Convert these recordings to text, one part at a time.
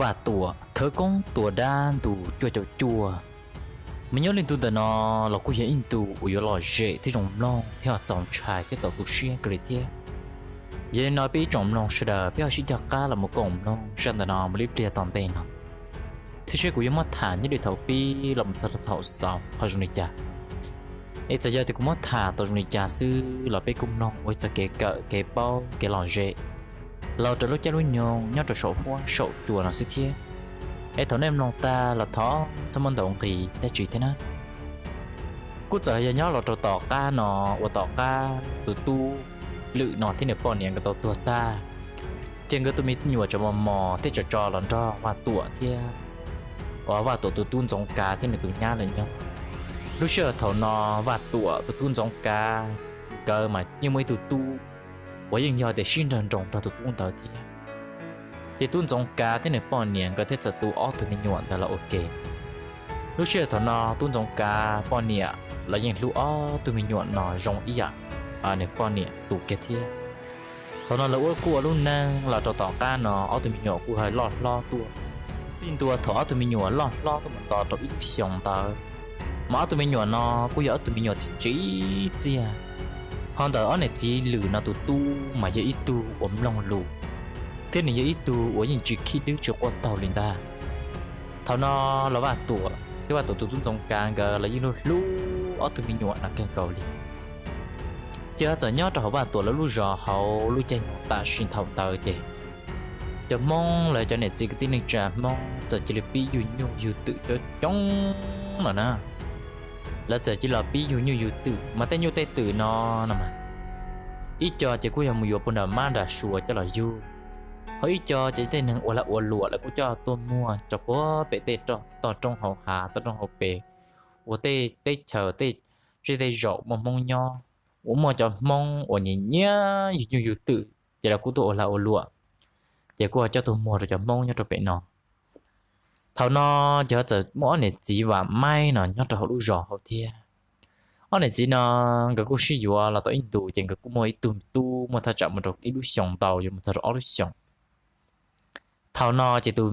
Vaj Tuam khawv koob tua dab ntu cuaj caum cuaj. Mas nyob li ntu ntawm no los kuj yog ib ntu uas yuav lom zem thiab zoo mloog thiab txaus ntshai thiab txaus tu siab kawg li thiab. Yog li no peb ib tsoom mloog sawv daws peb ho sib cog qab los mus koom mloog zaj ntawm no mus li ib pliag tom ntej no, thiab seb kuv yuav muab tham nyob li thaum pib los mus txog rau thaum xaus ho zoo li cas. Es txawm yog tias kuv muab tham tau zoo li cas xwb los peb kuj mloog ua ib txoj kev kawm kev paub kev lom zem los rau lub caij lub nyoog nyob rau saum huab saum cua no xwb thiab. Es thaum nej mloog tag los thov txhob muab ntaus nqi dab tsi thiab na. Kuj txawm yog nyob los rau tom qab no, uas tom qab tus tub lwm no thiab nws poj niam nkawd tau tuag tag, ces nkawd tus me nyuam tseem mos mos thiab tseem tso los nrog Vaj Tuam thiab, uas Vaj Tuam tus tub Ntxoov Kav thiab nws tus nyab lawm nyob. Lub sij hawm thaum no Vaj Tuam tus tub Ntxoov Kav nkawd mas yeej muaj ib tug tub uas yeej yog tias sib nrawg nroos nrog tus tub ntawd thiab. Ces tub Ntxoov Kav thiab nws poj niam nkawd thiaj txawm tu ob tug me nyuam ntawd los ua ke. Lub sij hawm thaum no tub Ntxoov Kav poj niam los yeej hlub ob tug me nyuam no zoo ib yam nws poj niam tus kiag thiab. Thaum no lawv ua kuj ua lub neej los rau tom qab no ob tug me nyuam kuj ho loj hlob tuaj. Txij ntua thaum ob tug me nyuam loj hlob tuaj mus nto rau ib lub xyoos ntawd, mas ob tug me nyuam no kuj yog ob tug me nyuam txiv tsev txiag. Ho ntawm ob niam txiv lwm no tus tub mas yog ib tug uas mloog lus, thiab nws yog ib tug uas yeej tsis khib dwb tsis quaj taug li ntag. Thaum no los Vaj Tuam thiab Vaj Tuam tus tub Ntxoov Kav nkawd los yeej hlub hlub ob tug me nyuam no kawg nkaus li. Ces ho txawm nyob rau hauv Vaj Tuam lawv lub zos hauv lub caij nyoog tam sim thaum ntawd ces cov Hmoob los cov niam txiv kwv tij neej tsa Hmoob txawm cia li pib yug nyuj yug twm coob coob no na. Lawv txawm cia li los pib yug nyuj yug twm mas tej nyuj tej twm no no mas ib co ces kuj yog mus yuav puag nram mab nram suav coj los yug, ho ib co ces tej neeg ua lag ua luam lawv kuj coj tuaj muag rau puag pem tej toj roob hauv hav toj roob hauv pes, uas tej teb chaws tej zej tej zaum muaj Hmoob nyob, uas muaj cov Hmoob uas nyiam nyiam yug nyuj yug twm ces lawv kuj tuaj ua lag ua luam, ces kuj ho coj tuaj muag rau cov Hmoob nyob rau pem no. Thaum no ces ho txawm muaj ob niam txiv Vam Maib no nyob rau hauv lub zos hauv thiab. Ob niam txiv no nkawd kuj sib yuav los tau ib ntus ces nkawd kuj muaj ib tug tub muaj thaj tsam mus rau ib lub xyoos ntau yuav mus txog rau ob lub xyoos. Thaum no ces tus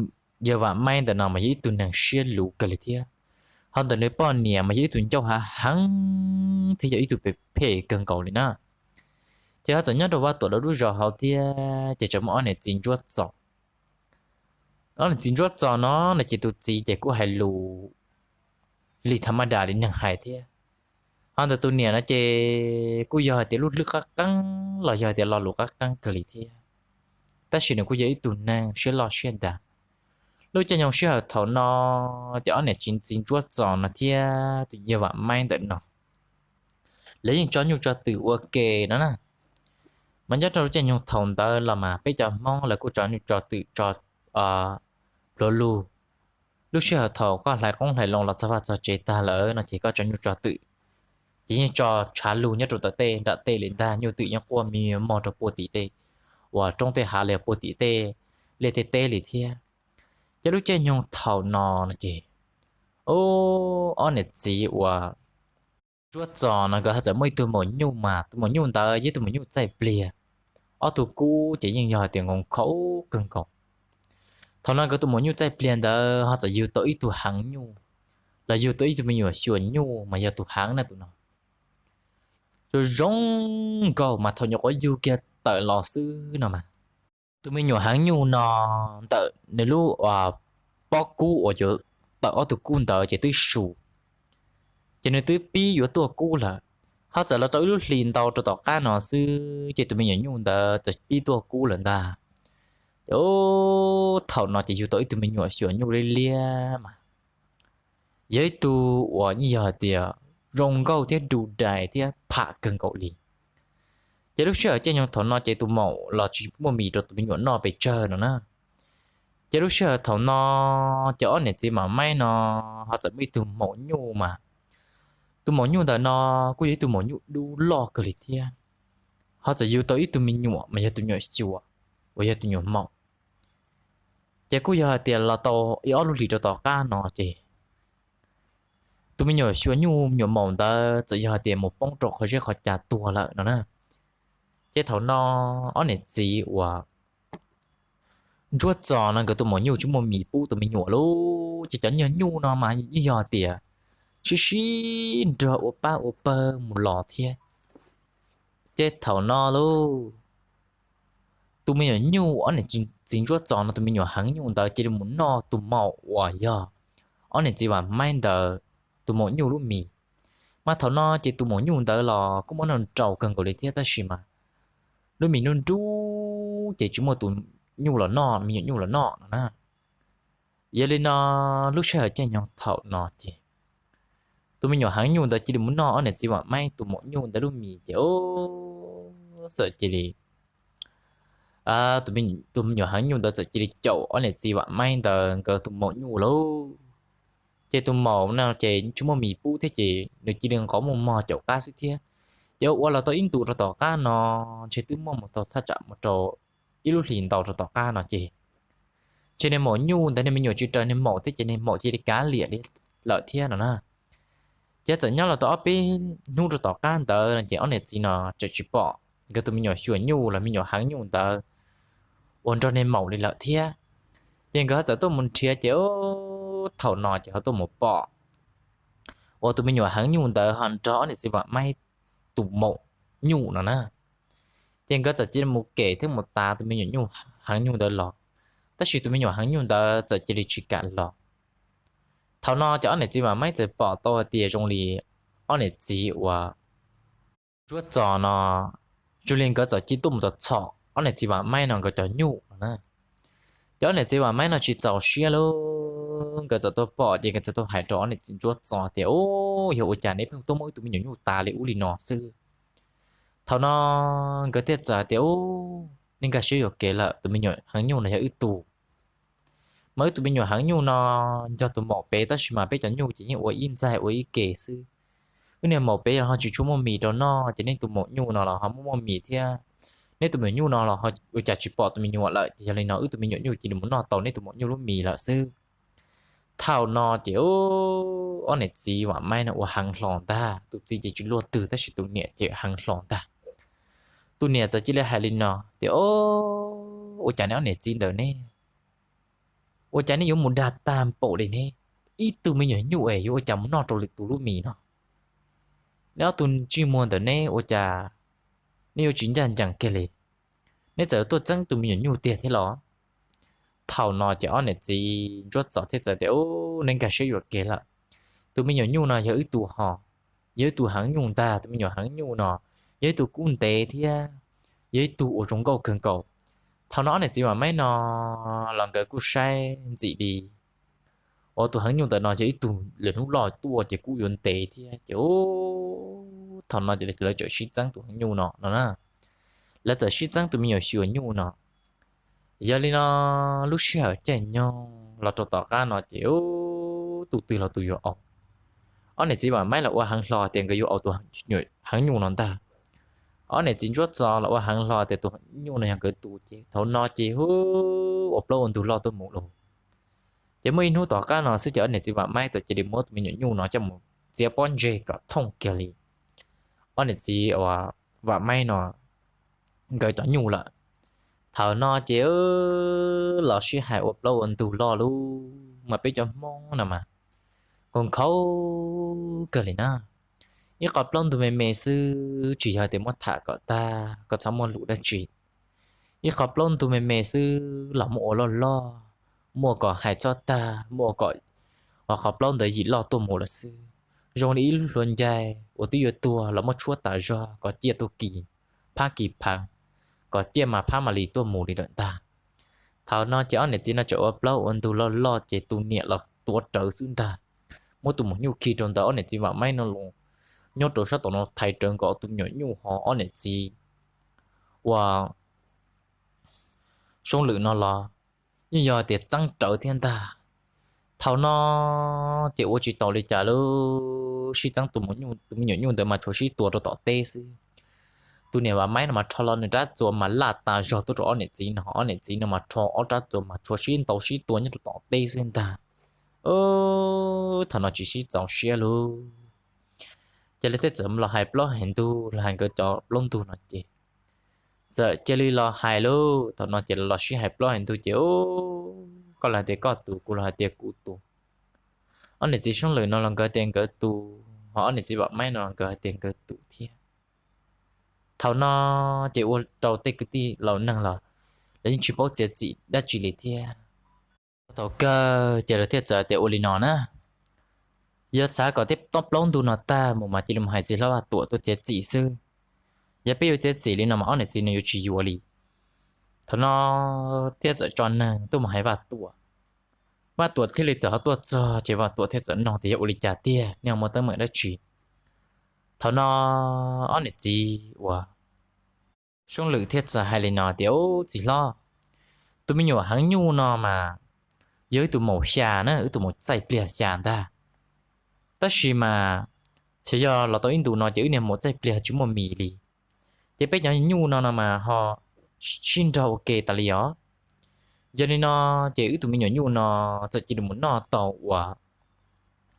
yawg Vam Maib ntawm no mas yog ib tug neeg siab luv kawg li thiab, ho ntawm nws poj niam mas yog ib tug ncauj hav heev thiab yog ib tug phem phem kawg nkaus li na. Ces ho txawm nyob rau Vaj Tuam lawv lub zos hauv thiab ces tseem muaj ob niam txiv ntsuab txos. Ob niam txiv ntsuab txos no no ces tus txiv ces kuj hais lus li tha maj das li neeg hais thiab. Ho ntawm tus niam no ces kuj yog hais tias lub hlwb qab qeeb los yog hais tias lo lus qab qeeb kawg li thiab, tab sis nws kuj yog ib tug neeg siab loj siab dav. Lub caij nyoog sij hawm thaum no ces ob niam txiv ntsuab txos no thiab tus yawg Vam Maib ntawm no lawv yeej tso nyuj tso twm ua ke no na. Mas nyob rau lub caij nyoog thaum ntawd los mas peb cov Hmoob lawv kuj tso nyuj tso twm tso plhuav lug. Lub sij hawm thaum koj hlais qoob hlais loo los txog vaj txog tsev tag lawm no ces koj tso nyuj tso twm ces yeej tso tshav lug nyob rau tom tej nram tej li ntag, nyuj twm yeej quaj me mog rau puag tim tej uas roob tej hav li puag tim tej liaj tej teb li thiab. Ces lub caij nyoog thaum no no ces ob niam txiv uas ntsuab txos no nkawd ho txawm muaj ib tug maum nyuj mas tus maum nyuj ntawd yog ib tug maum nyuj txaij pliag, ob tug kub ces yeej yog hais tias nkoos khaum kawg nkaus. Thaum no nkawd tus maum nyuj txaij pliag ntawd ho txawm yug tau ib tug heev nyuj, los yug tau ib tug me nyuam xyuas nyuj mas yog tus heev na tus no. Zoo zoo nkauj mas thaum nyuam qhuav yug kiag tawm los xwb no mas tus me nyuam heev nyuj no ntawm nws lub pob kub uas yuav tawm ob tug kub ntawd ces twb su, ces nws twb pib yuav tuaj kub lawm. Ho txawm los rau ib lub hlis ntau rau tom qab no xwb ces tus me nyuam nyuj ntawd txawm pib tuaj kub lawm ntag. Ces thaum no ces yug tau ib tug me nyuam xyuas nyuj liab liab mas yog ib tug uas yeej yog hais tias zoo nkauj thiab du dais thiab pham kawg nkaus li. Ces lub sij hawm caij nyoog thaum no ces tus maum los tsis muaj mis rau tus me nyuam noj pes tsawg no na. Ces lub sij hawm thaum no ces ob niam txiv Vam Maib no ho txawm muaj ib tug maum nyuj mas tus maum nyuj ntawm no kuj yog ib tug maum nyuj dub loj kawg li thiab. Ho txawm yug tau ib tug me nyuam mas yog tus nyuam xyuas uas yog tus nyuam maum. Ces kuj yog hais tias los tau ib ob lub hlis rau tom qab no ces tus me nyuam xyuas nyuj me nyuam maum ntawd txawm yog hais tias mus poob rau qhov zeb qhov cag tuag lawm no na. Ces thaum no ob niam txiv uas Ntsuab Txos no nkawd tus maum nyuj tsis muaj mis pub tus me nyuam lauj, ces cov nyuag nyuj no mas yeej yog tias sib sib nrog ua pab ua pawg mus los thiab. Ces thaum no lauj, tus me nyuam nyuj ob niam txiv Ntsuab Txos no tus me nyuam heev nyuj ntawd cia li mus noj tus maum uas yog ob niam txiv Vam Maib ntawd tus maum nyuj lub mis. Mas thaum no ces tus maum nyuj ntawd los kuj muab noj rau kawg nkaus li thiab tab sis mas lub mis nruj nruj ces tsis muaj tus nyuj los noj, me nyuam nyuj los noj no na. Yog li no, lub sij hawm caij nyoog thaum no ces tus me nyuam heev nyuj ntawd cia li mus noj ob niam txiv Vam Maib tus maum nyuj ntawd lub mis ces txawm cia li, tus me nyuam heev nyuj ntawd txawm cia li caum ob niam txiv Vam Maib ntawd nkawd tus maum nyuj lauj. Ces tus maum no ces tsis muaj mis pub thiab ces nws cia li nqov muaj mog caum qab xwb thiab. Ces ua los tau ib ntus rau tom qab no, ntshe twb muaj mus tau thaj tsam mus rau ib lub hlis ntau rau tom qab no ces, ces niag maum nyuj ntawd niag me nyuam tsis raws niag maum thiab ces niag maum cia li kav liam li lawm thiab no na. Ces txawm nyob los tau ob peb hnub rau tom qab ntawd no ces ob niam txiv no tseem tsis pom nkawd tus me nyuam xyuas nyuj los me nyuam heev nyuj ntawd uas nrog niag maum li lawm thiab. Ces nkawd ho txawm tuaj mus nrhiav ces thaum no ces ho tuaj mus pom uas tus me nyuam heev nyuj ntawd ho nrog ob niam txiv Vam Maib tus maum nyuj no na. Ces nkawd txawm cia li mus kem thiab mus tav tus me nyuam nyuj heev nyuj ntawd los, tab sis tus me nyuam heev nyuj ntawd txawm cia li tsis kam los. Thaum no ces ob niam txiv Vam Maib txawm pom tau hais tias zoo li ob niam txiv uas Ntsuab Txos no, zoo li nkawd txawm cia li tuaj mus txhom ob niam txiv Vam Maib no nkawd cov nyuj no na. Ces ob niam txiv Vam Maib no tsis txaus siab lauj, nkawd txawm tuaj pom ces nkawd txawm tuaj hais rau ob niam txiv Ntsuab Txos tias, Ub, yog ua cas neb pheej tuaj muab wb tus me nyuam nyuj tav li ub li no xwb? Thaum no nkawd thiaj txawm hais tias, Ub, nej nkag siab yuam kev lawm, tus me nyuam heev nyuj no yog wb tug. Mas wb tus me nyuam heev nyuj no nrog tus maum pem tab sis mas peb cov nyuj ces yeej ua ib ntxaig ua ib ke xwb. Wb niag maum pem los ho tsis tshua muaj mis rau noj ces nej tus maum nyuj no los ho muaj muaj mis thiab. Neb tus me nyuam nyuj no los ua cas tsis pom tus me nyuam lawm ces yog li no wb tus me nyuam nyuj cia li mus noj tau neb tus maum nyuj lub mis lawm xwb. Thaum no ces ob niam txiv Vam Maib no ua heev hlo ntag, tus txiv ces tsis luaj twg tab sis tus niam ces heev hlo ntag. Tus niam txawm cia li hais li no tias, Ub, ua cas neb ob niam txiv ntawm neb, ua cas neb yuav mus dag tag npaum li ne? Ib tug me nyuam nyuj es yuav ua cas mus noj rau lwm tus lub mis no? Neb ob tug ntsej muag ntawm neb ua cas neb yuav tsis ncaj ncees kiag li? Neb txawm tuaj txeeb tus me nyuam nyuj tiag thiab los? Thaum no ces ob niam txiv Ntsuab Txos thiaj txawm tias, Ub, neb nkag siab yuam kev lawm. Tus me nyuam nyuj no yog wb tus ho, yog ib tug heev nyuj ntag, tus me nyuam heev nyuj no yog ib tug kub ntev thiab yog ib tug uas zoo nkauj kawg nkaus. Thaum no ob niam txiv Vam Maib no los nkawd kuj saib ntxim li uas tus heev nyuj ntawm no yog ib tug lwm hnub loj tuaj ces kuj yuav ntev thiab ces thaum no ces lawv txawm sib txeeb tus heev nyuj no no na. Lawv txawm sib txeeb tus me nyuam xyuas nyuj no. Yog li no, lub sij hawm caij nyoog los rau tom qab no ces tus twg los tus yuav aus. Ob niam txiv Vam Maib los ua heev hlo tias nkawd yuav aus tus heev nyuj no ntag. Ob niam txiv Ntsuab Txos los ua heev hlo tias tus nyuj no yog nkawd tus ces thaum no ces hu ua plaub ua ntug loj tuaj mus lauj. Ces muaj ib hnub tom qab no xwb ces ob niam txiv Vam Maib txawm cia li muab tus me nyuam nyuj no coj mus txiav pob ntseg kom thooj kiag li ob niam txiv Vam Maib no nkawd cov nyuj lawm. Thaum no ces los sib hais ua plaub ua ntug loj lauj, mas peb cov Hmoob no mas nkhaus kawg li na. Ib qho plaub ntug me me xwb tsis yog tias muab tham kom tag, kom txhob muaj lus dab tsi. Ib qho plaub ntug me me xwb los muab ua loj loj, muab kom hais txhob tag, muab kom qhov plaub ntawd yim loj tuaj mus lawm xwb. Zoo li ib lub hlua ncaig uas twb yuav tuag los muab tshuab tas zog kom ciaj tuaj kis phab kis phav, kom ciaj mas phab mam li tuaj mus li lawm ntag. Thaum no ces ob niam txiv no tseem ua plaub ua ntug loj loj ces tus niam los tuav rawv xwb ntag. Muab tus maum nyuj khi rau ntawm ob niam txiv Vam Maib no los nyob rau sab tom no thaiv rawv nkaus tus me nyuam nyuj ho ob niam txiv ua Soob Lwm no los yeej yog tias txeeb rawv thiab ntag. Thaum no ces ua tsis tau li cas lub sib txeeb tus me nyuam nyuj ntawd mas tshuav sib tua rau tom teb xwb. Tus niam Vam Maib no mas rho los nws rab txuas mas laj tas zog tuaj rau ob niam txiv no, ob niam txiv no mas rho ob rab txuas mas tshuav sib ntaus sib tua nyob rau tom teb xwb ntag. Thaum no tsis sib txaus siab lauj, ces lawv thiaj txawm los hais plaub hais ntug, los hais nkawd cov plaub ntug no ces Txawm cia li los hais lauj. Thaum no ces los sib hais plaub hais ntug ces, koj los hais tias koj tus, kuv los hais tias kuv tus. Ob niam txiv Soob Lwm no los nkawd tias nkawd tus, ho ob niam txiv Vam Maib no los nkawd hais tias nkawd tus thiab. Thaum no ces ua rau tej kwv tij laus neeg los lawv yeej tsis paub txiav txim dab tsi li thiab. Thaum kawg ces lawv thiaj txawm tias ua li no na, yog xav kom tej toj plaub ntug no tag mus mas cia li mus hais txiv hlob Vaj Tuam tuaj txiav txim xwb. Yog peb yuav txiav txim li no mas ob niam txiv no yuav tsis yuav li. Thaum no thiaj txawm tso neeg tuaj mus hais Vaj Tuam. Vaj Tuam thiaj li tawm ho tuaj txog ces Vaj Tuam thiaj txawm nug tias yog ua li cas tiag, nej ho muaj teeb meem dab tsi. Thaum no ob niam txiv uas Soob Lwm thiaj txawm hais li no tias, Ub, txiv hlob, tus me nyuam heev nyuj no mas yog wb tus maum xya na, wb tus maum txaij pliag xya ntag. Tab sis mas xyov yog los tau ib ntus no ces wb niag maum txaij pliag tsis muaj mis li. Ces peb cov nyuj no no mas ho sib nrog ua ke tas li os. Yog li no ces wb tus me nyuam nyuj no txawm cia li mus noj tau uas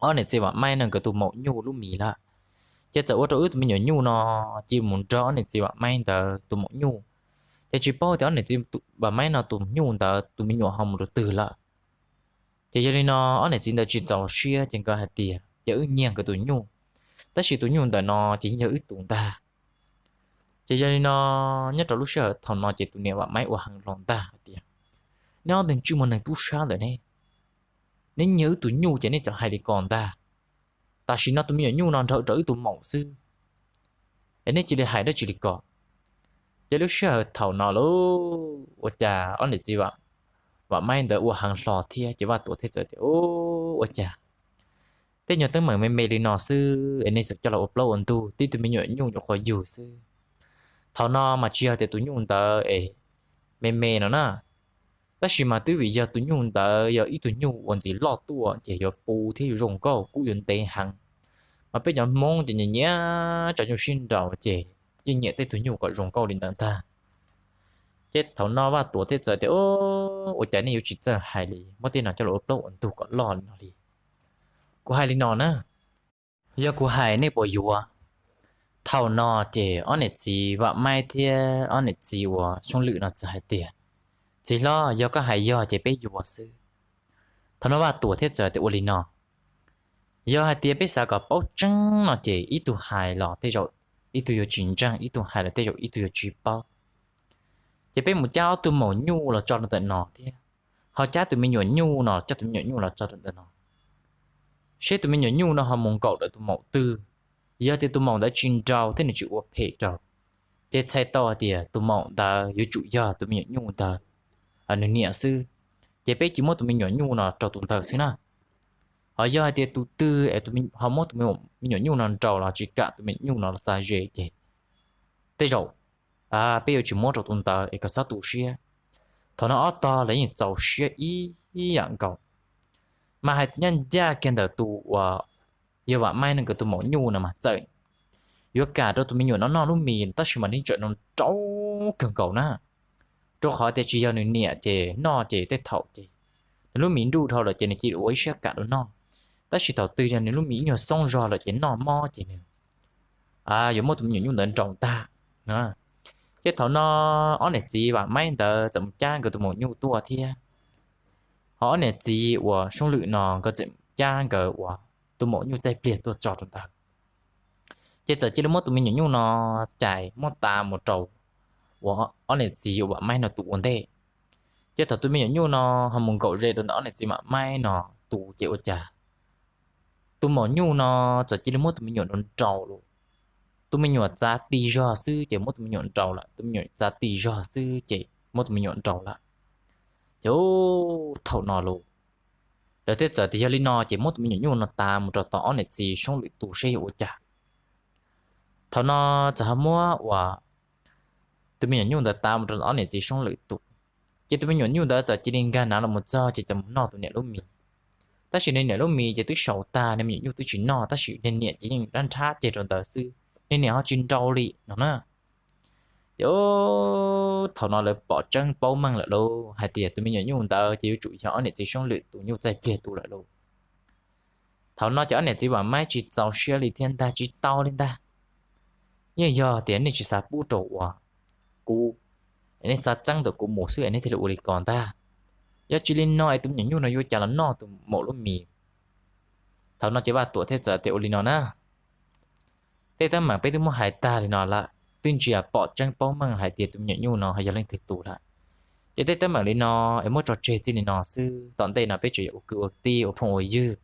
ob niam txiv Vam Maib no nkawd tus maum nyuj lub mis lawm. Ces txawm ua rau wb tus me nyuam nyuj no cia li mus nrog ob niam txiv Vam Maib ntawd tus maum nyuj. Ces tsis paub tias ob niam txiv Vam Maib no tus nyuj ntawd tus me nyuam ho mus rau twg lawm. Ces yog li no ob niam txiv ntawd tsis txaus siab ces nkawd hais tias yog wb nyiag nkawd tus nyuj, tab sis tus nyuj ntawm no ces yeej yog wb tus ntag. Ces yog li no nyob rau lub sij hawm thaum no ces tus niam Vam Maib ua heev los ntag hais tias, Neb ob tug ntsej muag neeg tub sab ntawm ne, neb nyiag wb tus nyuj ces nej txawm hais li ko ntag. Tam sim no tus me nyuam nyuj no nrog rau wb tus maum xwb, es nej cia li hais dab tsi li ko? Ces lub sij hawm thaum no lauj, ua cas ob niam txiv Vam Maib ntawd ua heev hlo thiab ces Vaj Tuam thiaj txawm tias, Ub, ua cas tej nyuag teeb meem me me li no xwb es nej txawm coj los ua plaub ua ntug, tib tug me nyuam nyuj nyuam qhuav yug xwb. Thaum no mas tsis yog tias tus nyuj ntawd es me me no na, tab sis mas twb vim yog tus nyuj ntawd yog ib tug nyuj uas ntxim loj tuaj ces yuav pu thiab yuav zoo nkauj kub yuav ntev heev. Mas peb cov Hmoob ces nyiam nyiam tso nyuj sib nraus ces yeej nyiam tej tug nyuj kom zoo nkauj li ntawd ntag. Ces thaum no Vaj Tuam thiaj txawm tias, Ub, ua cas nej yuav tsis txawj hais li, muab tej no coj los ua plaub ua ntug kom loj li no li? Kuv hais li no na, yog kuv hais nej puas yuav? Thaum no ces ob niam txiv Vam Maib thiab ob niam txiv uas Soob Lwm no txawm hais tias, Txiv hlob, yog koj hais yog ces peb yuav xwb. Thaum no Vaj Tuam thiaj txawm tias ua li no, Yog hais tias peb xav kom paub tseeb no ces ib tug hais los tej zaum ib tug yuav tsis ntseeg, ib tug hais los tej zaum ib tug yuav tsis paub. Ces peb mus cab ob tug maum nyuj los tso rau ntawm no thiab, ho cab tus me nyuam nyuj no, coj tus me nyuam nyuj los tso rau ntawm no, seb tus me nyuam nyuj no ho mus nkaum rau tus maum twg. Yog tias tus maum ntawd tsis nraus thiab nws tsis ua phem rau, ces txhais tau hais tias tus maum ntawd yuav tsum yog tus me nyuam nyuj ntawd nws niam xwb. Ces peb cia muab tus me nyuam nyuj no rau tus ntawd xwb na. Ho yog hais tias tus twg es ho muab tus me nyuam nyuj no nraus los tsis kam tus me nyuam nyuj no los txav ze ces tej zaum peb yuav tsis muab rau tus ntawd es koj txhob tu siab. Thaum no ob tog lawv yeej txaus siab ib yam nkaus. Mas hais ncaj ncaj kiag ntawm tus uas yog Vam Maib no nkawd tus maum nyuj no mas txawm yuav kam rau tus me nyuam no noj lub mis tab sis mas nws tseem nrau kawg nkaus na. Rau qhov tias tsis yog nws niam ces noj ces tej thaum ces nws lub mis nruj dhau lawm ces nws cia li ua ib siab kam rau noj. Tab sis thaum twg yog nws lub mis ib nyuag xoob zog lawm ces noj mob ces nws yuav muab tus me nyuam nyuj ntawd nrau ntag. Ces thaum no ob niam txiv Vam Maib ntawd txawm mus cab nkawd tus maum nyuj tuaj thiab, ho ob niam txiv uas Soob Lwm no nkawd txawm cab nkawd uas tus maum nyuj txaij pliag tuaj tso rau ntawd. Ces txawm cia li muab tus me nyuam nyuj no cais muab tav mus rau uas ob niam txiv uas Vam Maib no tus ua ntej. Ces thaum tus me nyuam nyuj no ho mus nkaum ze rau ntawm ob niam txiv Vam Maib no tus ces ua cas tus maum nyuj no txawm cia li muab tus me nyuam nrau nrau lawm. Tus me nyuam txav tis zog xwb ces muab tus me nyuam nrau lawm, tus me nyuam txav tis zog xwb ces muab tus me nyuam nrau lawm. Ces thaum no los lawv thiaj txawm tias yog li no ces muab tus me nyuam nyuj no tav mus rau tom ob niam txiv Soob Lwm tus seb yuav ua cas. Thaum no txawm ho muab uas tus me nyuam nyuj ntawd tav mus rau ob niam txiv Soob Lwm tus, ces tus me nyuam nyuj ntawd txawm cia li nkag nav los mus txog ces txawm mus noj tus niam lub mis. Tab sis nws niam lub mis ces twb saus tag, nws me nyuam nyuj twb tsis noj, tab sis nws niam ces yeej rab nrhab ceg rau ntawd xwb, nws niam ho tsis nrau li no na. Ces thaum no lawv pom tseeb paub meej lawm lauj hais tias tus me nyuam nyuj ntawd ces yuav tsum yog ob niam txiv Soob Lwm tus nyuj txaij pliag tus lawm lauj. Thaum no ces ob niam txiv Vam Maib tsis txaus siab li thiab ntag, tsis tau li ntag. Yeej yog tias nej tsis xav pub rau uas kuv, es nej xa txeeb ntawm kuv mus xwb es nej thiaj li ua li ko ntag. Yog tsis li no es tus me nyuam nyuj no yuav cas los noj tus maum lub mis. Thaum no ces Vaj Tuam thiaj txawm tias ua li no na, tej teeb meem peb twb muab hais tag li no lawm, twb ntsia pom tseeb paub meej hais tias tus me nyuam nyuj no yog leej twg tus lawm. Ces tej teeb meem li no es muab tso tseg txij li no xwb, tom ntej no peb tseem yuav ua kwv ua tij ua phooj ua ywg,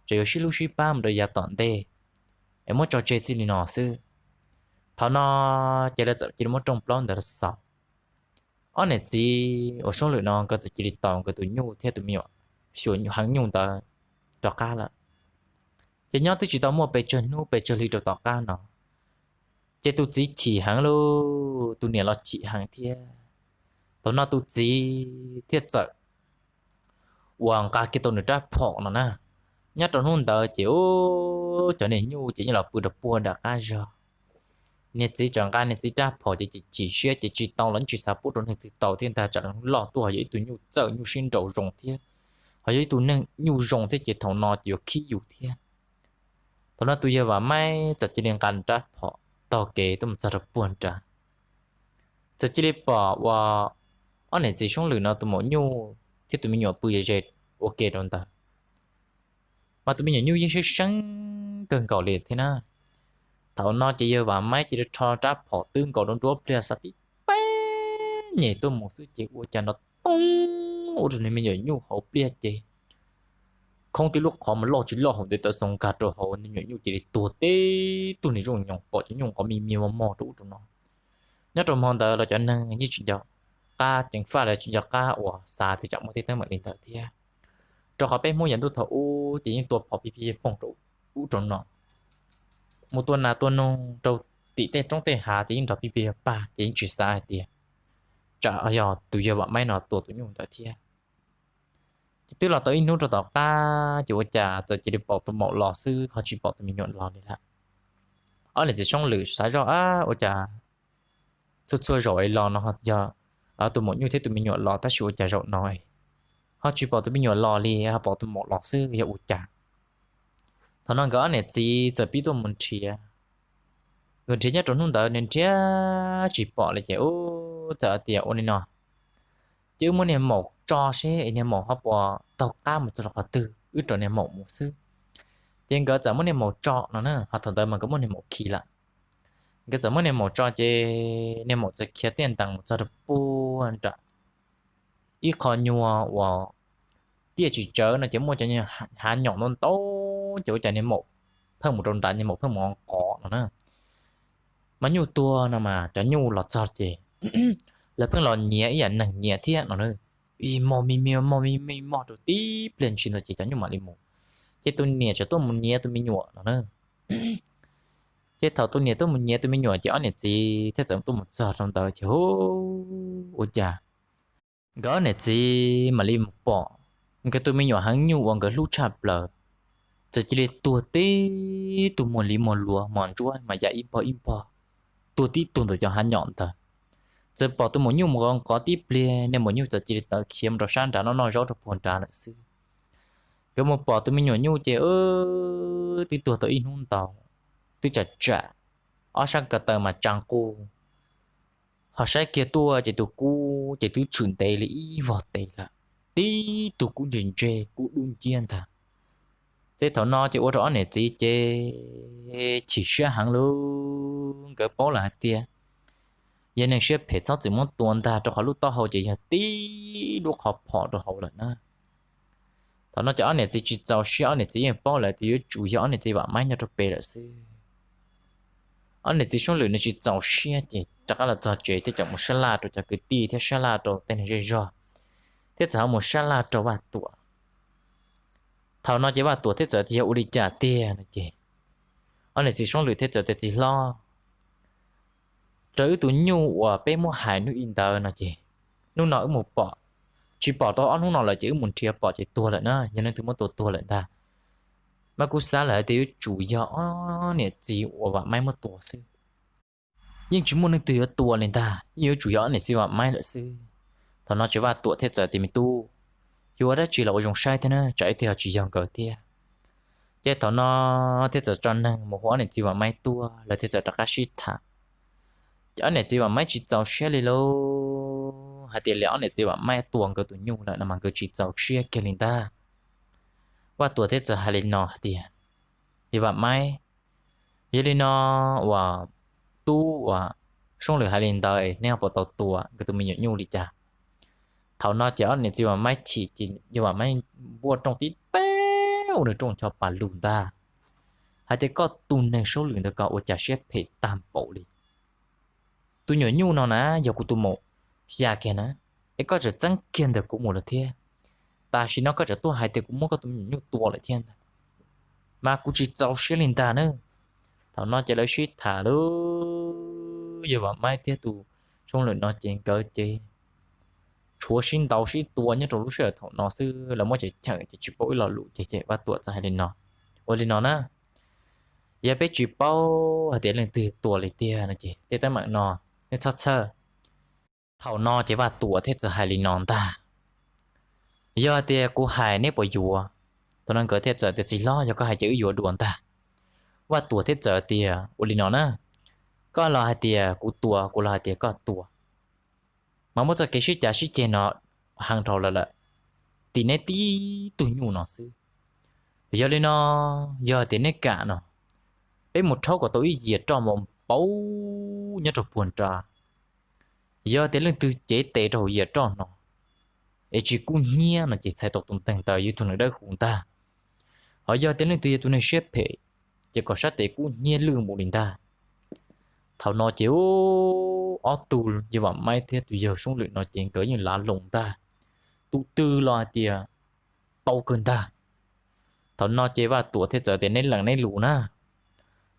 tseem yuav sib hlub sib pab mus rau yav tom ntej, es muab tso tseg txij li no xwb. Thaum no ces lawv txawm cia li muab rooj plaub ntawd los xaus. Ob niam txiv uas Soob Lwm no nkawd txawm cia li tos nkawd tus nyuj thiab tus me nyuam xyuas heev nyuj ntawd rov qab lawm. Ces nyob twb tsis tau muaj pes tsawg hnub pes tsawg hli rau tom qab no, ces tus txiv chim heev lauj, tus niam los chim heev thiab. Thaum no tus txiv thiaj txawm uas nqa kiag tau nws rab phom no na. Nyob rau hnub ntawd ces ub, cov niag nyuj ces yeej los pw rau puag nram qab zog. Niag txiv tseem nqa niag txiv rab phom ces chim chim siab ces tsis tau los tsis xav pub rau neeg twg tau thiab ntag, tsam loj tuaj ho yog ib tug nyuj txawj nyuj sib nraus zoo thiab, ho yog ib tug neeg nyuj zoo thiab ces thaum no ces yuav khib yus thiab. Thaum no tus yawg Vam Maib txawm cia li nqa nws rab phom taug kev tuaj mus txog rau puag nrad, txawm cia li pom uas ob niam txiv Soob Lwm no tus maum nyuj thiab tus me nyuam pw ze ze ua ke rau ntawd, mas tus me nyuam nyuj yeej seeb seeb kawg nkaus li thiab na. Thaum no ces yawg Vam Maib cia li rho rab phom twb nkaus rau nruab pliaj xav tib peb nyem tuaj mus xwb ces ua cas nrov toob ua rau nws me nyuam nyuj hauv pliaj ces khoob tib lub qhov mas loj tsis loj hauv ntev tawv xoo nkag rau hauv, nws nyuam nyuj cia li tuag tib tug niag zooj nyoos pom cov nyuj nqov me me mos mos rau ub rau no. Nyob rau hmo ntawd los cov neeg yeej tsis nco qab ceev faj, lawv tsis nco qab uas xav tias tsam muaj tej teeb meem li ntawd thiab, rau qhov peb Hmoob yav ntuj thaum ub ces yeej tua phom pig pig poog rau ub rau no, mus tua nas tua noog rau tim tej roob tej hav ces yeej nrog pig pig pag ces yeej tsis xav hais tias tsam yog tus yawg Vam Maib no tua tus nyuj ntawd thiab. Ces twb los tau ib hnub rau tom qab ces ua cas txawm cia li pom tus maum los xwb ho tsis pom tus me nyuam los li lawm. Ob niam txiv Soob Lwm xav zoj, ua cas txhua txhua zaum es los no yog tus maum nyuj thiab tus me nyuam los tab sis ua cas zaum no ho tsis pom tus me nyuam los li ho pom tus maum los xwb yog ua cas. Thaum no nkawd ob niam txiv txawm pib tuaj mus nrhiav. Nkawd nrhiav nyob rau hnub ntawd nrhiav tsis pom li ces ub, txawm tias ua li no, ces wb muab niag maum tso seb es niag maum ho puas taug qab mus txog rau qhov twg wb rau niag maum mus xwb. Ces nkawd txawm muab niag maum tso no na, ho thaum ntawd mas nkawd muab niag maum khi lawm. Nkawd txawm muab niag maum tso ces niag maum txawm khiav tiaj ntees mus txog rau puag nram ib qho nyuag uas tiaj tsis tsawv no ces muaj cov hav nyom ntau ntau, ces ua cas niag maum pheej mus rau nrad, niag maum pheej mus nqov no na. Mas nyuj tuag no mas cov nyuj los txog ces lawv pheej los nyiav ib yam neeg nyiav thiab no na. Ib mos me me mos me me mos rau tib pliag ntshis ntawd ces cov nyuj mam li mus. Ces tus niam tseem tuaj mus nyiav tus me nyuam no na. Ces thaum tus niam tuaj mus nyiav tus me nyuam ces ob niam txiv thiaj txawm tuaj mus txog rau ntawd ces hu, ua cas nkawd ob niam txiv mam li mus pom nkawd tus me nyuam heev nyuj uas nkawd hlub tshaj plaws txawm cia li tuag tib tug muag li muag luav mos ntsuab mas ya ib npog ib npog, tuag tib tug ntawm cov hav nyom ntawd. Txawm pom tus maum nyuj mus nqov nqov tib pliag, niag maum nyuj txawm cia li tawm khiav mus rau sab nrad noj noj zaub rau puag nrad lawm xwb. Nkawd mus pom tus me nyuam nyuj ces twb tuag tau ib hnub ntau, twb tsam tsam, ob sab ko taw mas tsa nqug, ho saib kiag tuaj ces tus kub ces twb tshwm ntev li ib vog tes lawm, tib tug kub ntse ntse kub dub nciab ntag. Ces thaum no ces ua rau ob niam txiv ces chim siab heev lauj, nkawd paub lawm hais tias yog neeg siab phem txhob txwm muab tua ntag, rau qhov lub taub hau ces yog tib lub qhov phom rau hauv lawm na. Thaum no ces ob niam txiv tsis txaus siab, ob niam txiv yeej paub lawm tias yuav tsum yog ob niam txiv Vam Maib nyob rau pem lawm xwb. Ob niam txiv Soob Lwm nws tsis txaus siab ces rov qab los txog tsev thiab txawm mus sab laj rau cov kwv tij thiab sab laj rau tej neeg zej zog, thiab txawm ho mus sab laj rau Vaj Tuam. Thaum no ces Vaj Tuam thiaj txawm tias yog ua li cas tiag no ces ob niam txiv Soob Lwm thiaj txawm tias txiv hlob, raws wb tus nyuj uas peb muab hais hnub i ntawd no ces hnub no wb mus pom, tsis pom tau ob hnub no lawm ces wb mus nrhiav pom ces tuag lawm na, yog leej twg muab tua tuag lawm ntag. Mas kuv xav lawm hais tias yuav tsum yog ob niam txiv uas Vam Maib muab tua xwb. Yeej tsis muaj leej twg yuav tua li ntag, yeej yuav tsum yog ob niam txiv Vam Maib lawm xwb. Thaum no ces Vaj Tuam thiaj txawm tias me tub, yuav ua dab tsi los ua zoo saib thiab na, tsam ib teg ho tsis yog nkawd thiab. Ces thaum no thiaj txawm tso neeg mus hu ob niam txiv Vam Maib tuaj, lawv thiaj txawm rov qab sib tham. Ces ob niam txiv Vam Maib tsis txaus siab li lauj, hais tias li ob niam txiv Vam Maib tua nkawd tus nyuj lawm no mas nkawd tsis txaus siab kiag li ntag. Vaj Tuam thiaj txawm hais li no hais tias, Yawg Vam Maib, yog li no uas tub uas Soob Lwm hais li ntawd nej ho puas tau tua nkawd tus me nyuam nyuj li cas? Thaum no ces ob niam txiv Vam Maib chim ces yawg Vam Maib npuaj rooj tib teg ua nws rooj ncho pas lug ntag, hais tias, Koj tus neeg Soob Lwm ntawd koj ua cas siab phem tag npaum li. Tus nyuam nyuj no na yog kuv tus maum xya kiag na, es koj tseem txeeb kiag ntawm kuv mus lawm thiab. Tam sim no koj tseem tuaj hais tias kuv muab koj tus me nyuam nyuj tua lawm thiab ntag, mas kuv tsis txaus siab li ntag na. Thaum no ces lawv sib tham lawm, yawg Vam Maib thiab tus Soob Lwm no ces nkawd ces tshuav sib ntaus sib tua nyob rau lub sij hawm thaum no xwb, lawv muab cheem cheem ces tsis paub ib lo lus ces, ces Vaj Tuam txawm hais li no, Ua li no na, yog peb tsis paub hais tias leej twg tua li tiag no ces tej teeb meem no nej txhob txhawj. Thaum no ces Vaj Tuam thiaj txawm hais li no ntag, Yog tias kuv hais neb puas yuav? Thaum no nkawd thiaj txawm tias, Txiv hlob, yog koj hais ces wb yuav dua ntag. Vaj Tuam thiaj txawm tias, Ua li no na, koj los hais tias kuv tua, kuv los hais tias koj tua, mas muab txoj kev sib cav sib ceg no heev dhau lawm lawm, tim neb tib tug nyuj no xwb. Yog li no, yog tias neb kam no, peb mus rhaub kom tau ib yias roj npau npau nyob rau puag nrad. Yog tias leej twg cev tes rau hauv yias roj no es tsis kub hnyiab no ces txhais tau tus neeg ntawd yog ib tug neeg dawb huv ntag. Ho yog tias leej twg yog tus neeg siab phem ces kom sab tes kub hnyiab lwj mus li ntag. Thaum no ces ob tug yawg Vam Maib thiab tus yawg Soob Lwm no ces nkawd yeej lav loos ntag, tus twg los hais tias tau kawg ntag. Thaum no ces Vaj Tuam thiaj txawm tias, Neb lees neb lus na.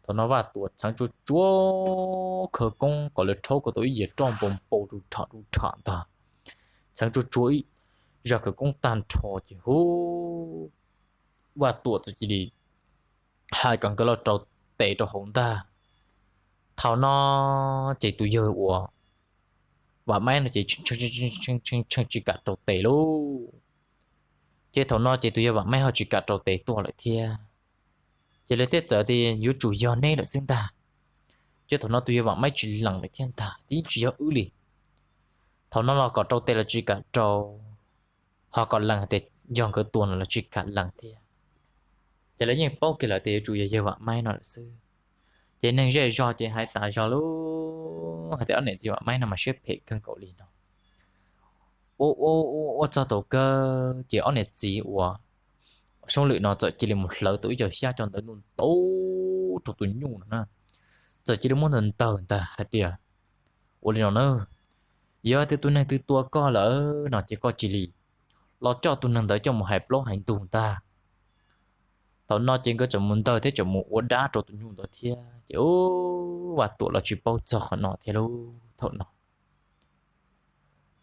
Thaum no Vaj Tuam txheev tsuag tsuag khawv koob kom lawv rhaub kom tau ib yias roj npau npau rus rham rus rham ntag, txheev tsuag tsuag ib zaj khawv koob tag nrho ces hu, Vaj Tuam txawm cia li hais kom nkawd los rau tes rau hauv ntag. Thaum no ces tus yawg uas Vam Maib no ces tshee tshee tsis kam rau tes lauj. Ces thaum no ces tus yawg Vam Maib ho tsis kam rau tes tuaj lawm thiab. Ces lawv thiaj txawm tias, Yuav tsum yog neb lawm xwb ntag. Ces thaum no tus yawg Vam Maib tsis lees lawm thiab ntag, tias, Yeej tsis yog wb li. Thaum no los kom rau tes los tsis kam rau, ho kom lees tias yog nkawd tua no los tsis kam lees thiab. Ces lawv yeej paub kiag lawm tias yuav tsum yog yawg Vam Maib no lawm xwb. Ces neeg zej zog ces hais tas zog lauj, hais tias ob niam txiv Vam Maib no mas siab phem kawg nkaus li no. Ua ua ua ua txog thaum kawg ces ob niam txiv uas Soob Lwm no txawm cia li mus hlawv tau ib co xyab coj ntawd ntuj ntau rau tus nyuj no na. Txawm cia li muab ntawg ntawg ntag hais tias, Ua li no na, yog tias tus neeg twg tua koj lawm no ces koj cia li los coj tus neeg ntawd coj mus hais plaub hais ntug ntag. Thaum no ces nkawd tseem mus ntawg thiab tseem mus ua dab rau tus nyuj ntawd thiab ces Vaj Tuam los tsis paub txog qhov no thiab lauj. Thaum no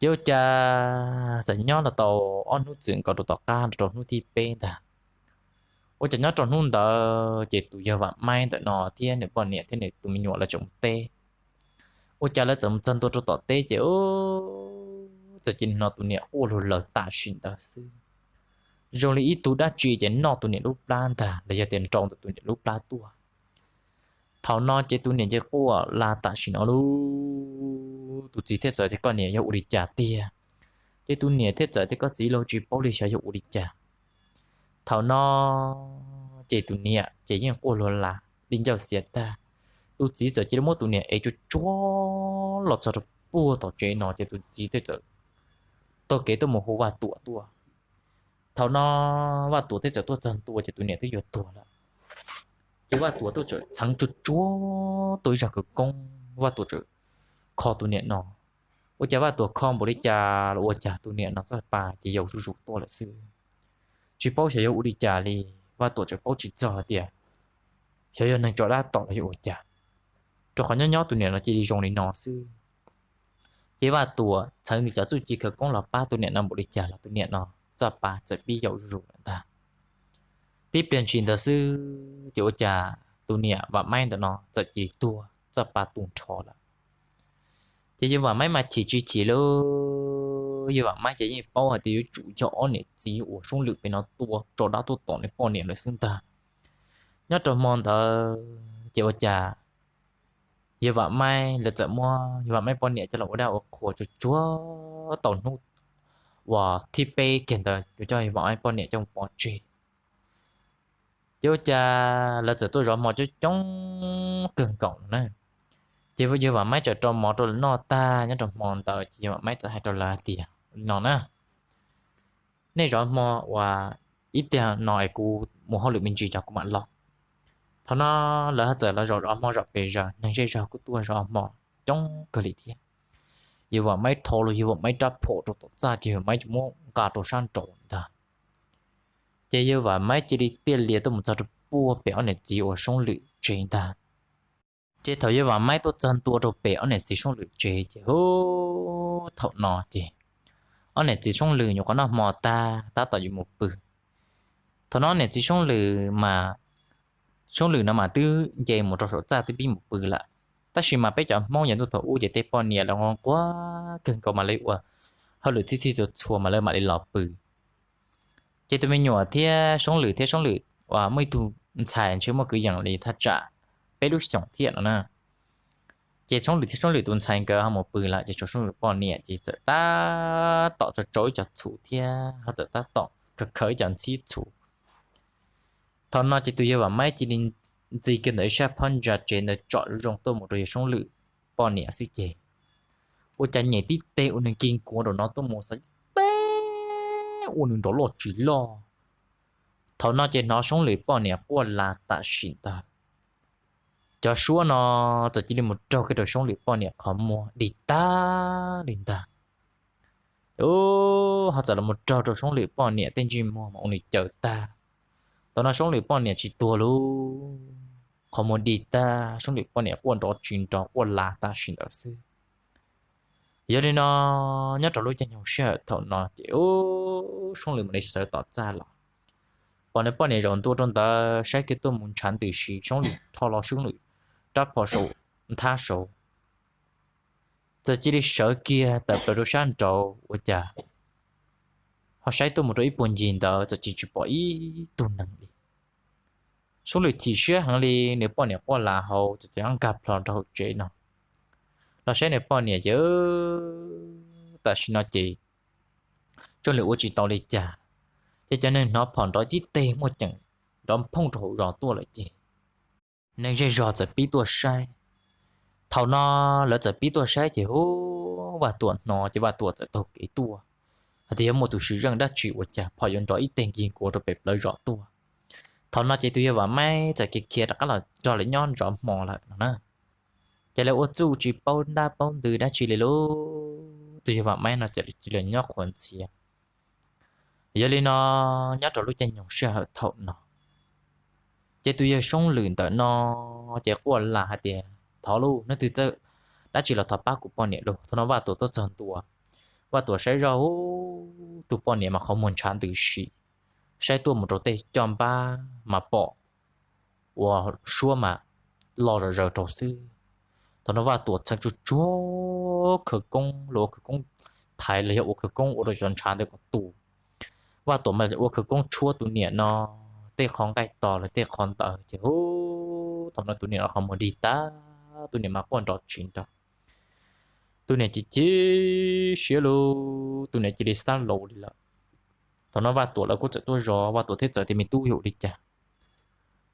ces ua cas txawm nyob los tau ob hnub txwm nkaus rau tom qab rau hnub thib peb ntag. Ua cas nyob rau hnub ntawd ces tus yawg Vam Maib ntawm no thiab nws poj niam thiab nws tus me nyuam lawv tseem mus teb. Ua cas lawv txawm mus txog ntua rau tom teb ces txawm cia li hnov tus niam quaj luag lawg tam sim ntawd xwb, zoo li ib tug dab tsi ces noj tus niam lub plab ntag los yog tias nrau ntawm tus niam lub plab tuaj. Thaum no ces tus niam ces quaj la tam sim no lauj. Tus txiv thiaj txawm tias, Koj niam, yog ua li cas tiag? Ces tus niam thiaj txawm tias, Koj txiv, los tsis paub li xyov yog ua li cas. Thaum no ces tus niam ces yeej quaj luag la li ncauj xiav tag. Tus txiv txawm cia li muab tus niam ev tsuag tsuag los txog rau puag tom tsev no ces tus txiv thiaj txawm taug kev tuaj mus hu Vaj Tuam tuaj. Thaum no Vaj Tuam thiaj txawm tuaj txog ntua ces tus niam twb yuav tuag lawm. Ces Vaj Tuam tuaj txawm txheev tsuag tsuag tau ib zaj khawv koob, Vaj Tuam txawm kho tus niam no. Ua cas Vaj Tuam kho npaum li cas los ua cas tus niam no txoj pa ces yau zuj zus tuaj lawm xwb. Tsis paub xyov yog ua li cas li, Vaj Tuam tseem paub tsis txog hais tias xyov yog neeg tso dab tom los yog ua cas, rau qhov nyob nyob tus niam no cia li zoo li no xwb. Ces Vaj Tuam txheev nws cov txuj ci khawv koob los pab tus niam no npaum li cas los tus niam no txoj pa txawm pib yau zuj zus lawm ntag. Tib pliag ntshis ntawd xwb ces ua cas tus niam Vam Maib ntawm no txawm cia li tuag txoj pa tu nrho lawm. Ces yawg Vam Maib mas chim tsis chim lauj, yawg Vam Maib ces yeej paub hais tias yuav tsum yog ob niam txiv uas Soob Lwm pem no tua tso dab tuaj tom nws poj niam lawm xwb ntag. Nyob rau hmo ntawd ces ua cas yawg Vam Maib lawv txawm muab yawg Vam Maib poj niam coj los ua dab ua qhua tsuag tsuag tau hnub uas thib peb kiag ntawd yuav coj yawg Vam Maib poj niam coj mus pov tseg. Ces ua cas lawv txawm tuaj zov hmo coob coob kawg nkaus no na. Ces yawg Vam Maib txawm rau mov rau lawv noj tag nyob rau hmo ntawd ces yawg Vam Maib txawm hais rau lawv hais tias li no na: Nej zov hmo uas ib pliag no es kuv mus hauj lwm me ntsis tso kuv mam los. Thaum no lawv txawm los zov zov hmo zom pes zaws, neeg zej zog kuj tuaj zov hmo coob kawg li thiab. Yawg Vam Maib rho los yawg Vam Maib rab phom rau tom txaj ces yawg Vam Maib tsuas muab nqa rau sab nraud ntag. Ces yawg Vam Maib cia li tiaj lias tuaj mus txog rau puag pem ob niam txiv uas Soob Lwm tsev ntag. Ces thaum yawg Vam Maib tuaj txog ntua rau pem ob niam txiv Soob Lwm tsev ces hu, thaum no ces ob niam txiv Soob Lwm nyuam qhuav noj hmo tag tab tom yuav mus pw. Thaum no niam txiv Soob Lwm mas, Soob Lwm no mas twb nce mus rau saum txaj twb pib mus pw lawm. Tab sis mas peb cov Hmoob yav ntuj thaum ub ces tej poj niam los nquag kawg nkaus mas lawv ua hauj lwm txhij txhij txhua txhua mas lawv mam li los pw. Ces tus me nyuam thiab Soob Lwm thiab Soob Lwm uas muaj ib tug ntxhais ntshe muaj kwv yees li thaj tsam peb lub xyoos thiab no na. Ces Soob Lwm thiab Soob Lwm tus ntxhais nkawd ho mus pw lawm ces tshuav Soob Lwm poj niam ces txawm tab tom tsau tsau ib co txhuv thiab ho txawm tab tom khaws khaws ib co ntxhib txhuv. Thaum no ces tus yawg Vam Maib cia li ntxi kiag ntawm ib sab phab ntsa tsev ntawd tsom zoo tuaj mus rau yawg Soob Lwm poj niam xwb ces ua cas nyem tib teg ua nws nkig nkuav rau no tuaj mus xav teb ua nws nrov loj tsis loj. Thaum no ces hnov Soob Lwm poj niam quaj las tam sim ntawd. Cov suab no txawm cia li mus raug kiag rau Soob Lwm poj niam qhov muag dig tag li ntag. Ho txawm los mus raug rau Soob Lwm poj niam tej ntsej muag mas ua nws caws tag. Thaum no Soob Lwm poj niam tsis tuag lauj, qhov muag dig tag, Soob Lwm poj niam quaj nrov tsis nrov quaj las tam sim ntawd xwb. Yog li no, nyob rau lub caij nyoog sij hawm thaum no ces Soob Lwm mam li sawv tom txaj los, pom nws poj niam zaum ntua rau ntawd saib kiag tuaj mus ntshav ntws si, Soob Lwm rho los Soob Lwm rab phom saum nthab saud, txawm cia li sawv kiag tawm plaws rau sab nraud ua cas ho saib tuaj mus rau ib puag ncig ntawd txawm cia li tsis pom ib tug neeg li. Soob Lwm chim siab heev li, nws poj niam quaj las hauv txawm cia li nkag plho rau hauv tsev no los saib nws poj niam ces tam sim no ces Soob Lwm ua tsis tau li cas, ces cov neeg hnov phom nrov tib teg muaj ceem nrov phooj rau hauv zos tuaj lawm ces neeg zej zog txawm pib tuaj saib. Thaum no lawv txawm pib tuaj saib ces hu, Vaj Tuam hnov ces Vaj Tuam txawm taug kev tuaj hais tias yog muaj tus swm zeej dab tsi ua cas phom yuav nrov ib teg nkig nkuav rau pem plawv zos tuaj. Thaum no ces tus yawg Vam Maib txawm khiav khiav rov qab los nrog lawv nyob zov hmo lawm no na. Ces lawv ua txuj tsis paub ntab paub ntws dab tsi li lauj, tus yawg Vam Maib no ces cia li nyob qhuas ntxhias. Yog li no, nyob rau lub caij nyoog sij hawm thaum no ces tus yawg Soob Lwm ntawm no ces quaj lam hais tias thov lauj, leej twg txawj dab tsi los thov pab kuv poj niam lauj. Thaum no Vaj Tuam tuaj txog ntua, Vaj Tuam saib zoj hu, tus poj niam mas qhov muag ntshav ntws si, saib tuaj mus rau tej caj npab mas pom ua suab mas lo zom zaws rau xwb. Thaum no Vaj Tuam txheev tsuag tsuag khawv koob los ua khawv koob thaiv los yog ua khawv koob ua rau cov ntshav ntawd kom tu. Vaj Tuam mas ua khawv koob tshuab tus niam no tej qhov nqaij tos los tej qhov ntawd ces hu, thaum no tus niam no qhov muag dig tag, tus niam mas quaj nrov tsis nrov. Tus niam chim chim siab lauj, tus niam cia li xab laus li lawm. Thaum no Vaj Tuam lawv kuj txawm tuaj zov, Vaj Tuam thiaj txawm tias me tub yuav ua li cas.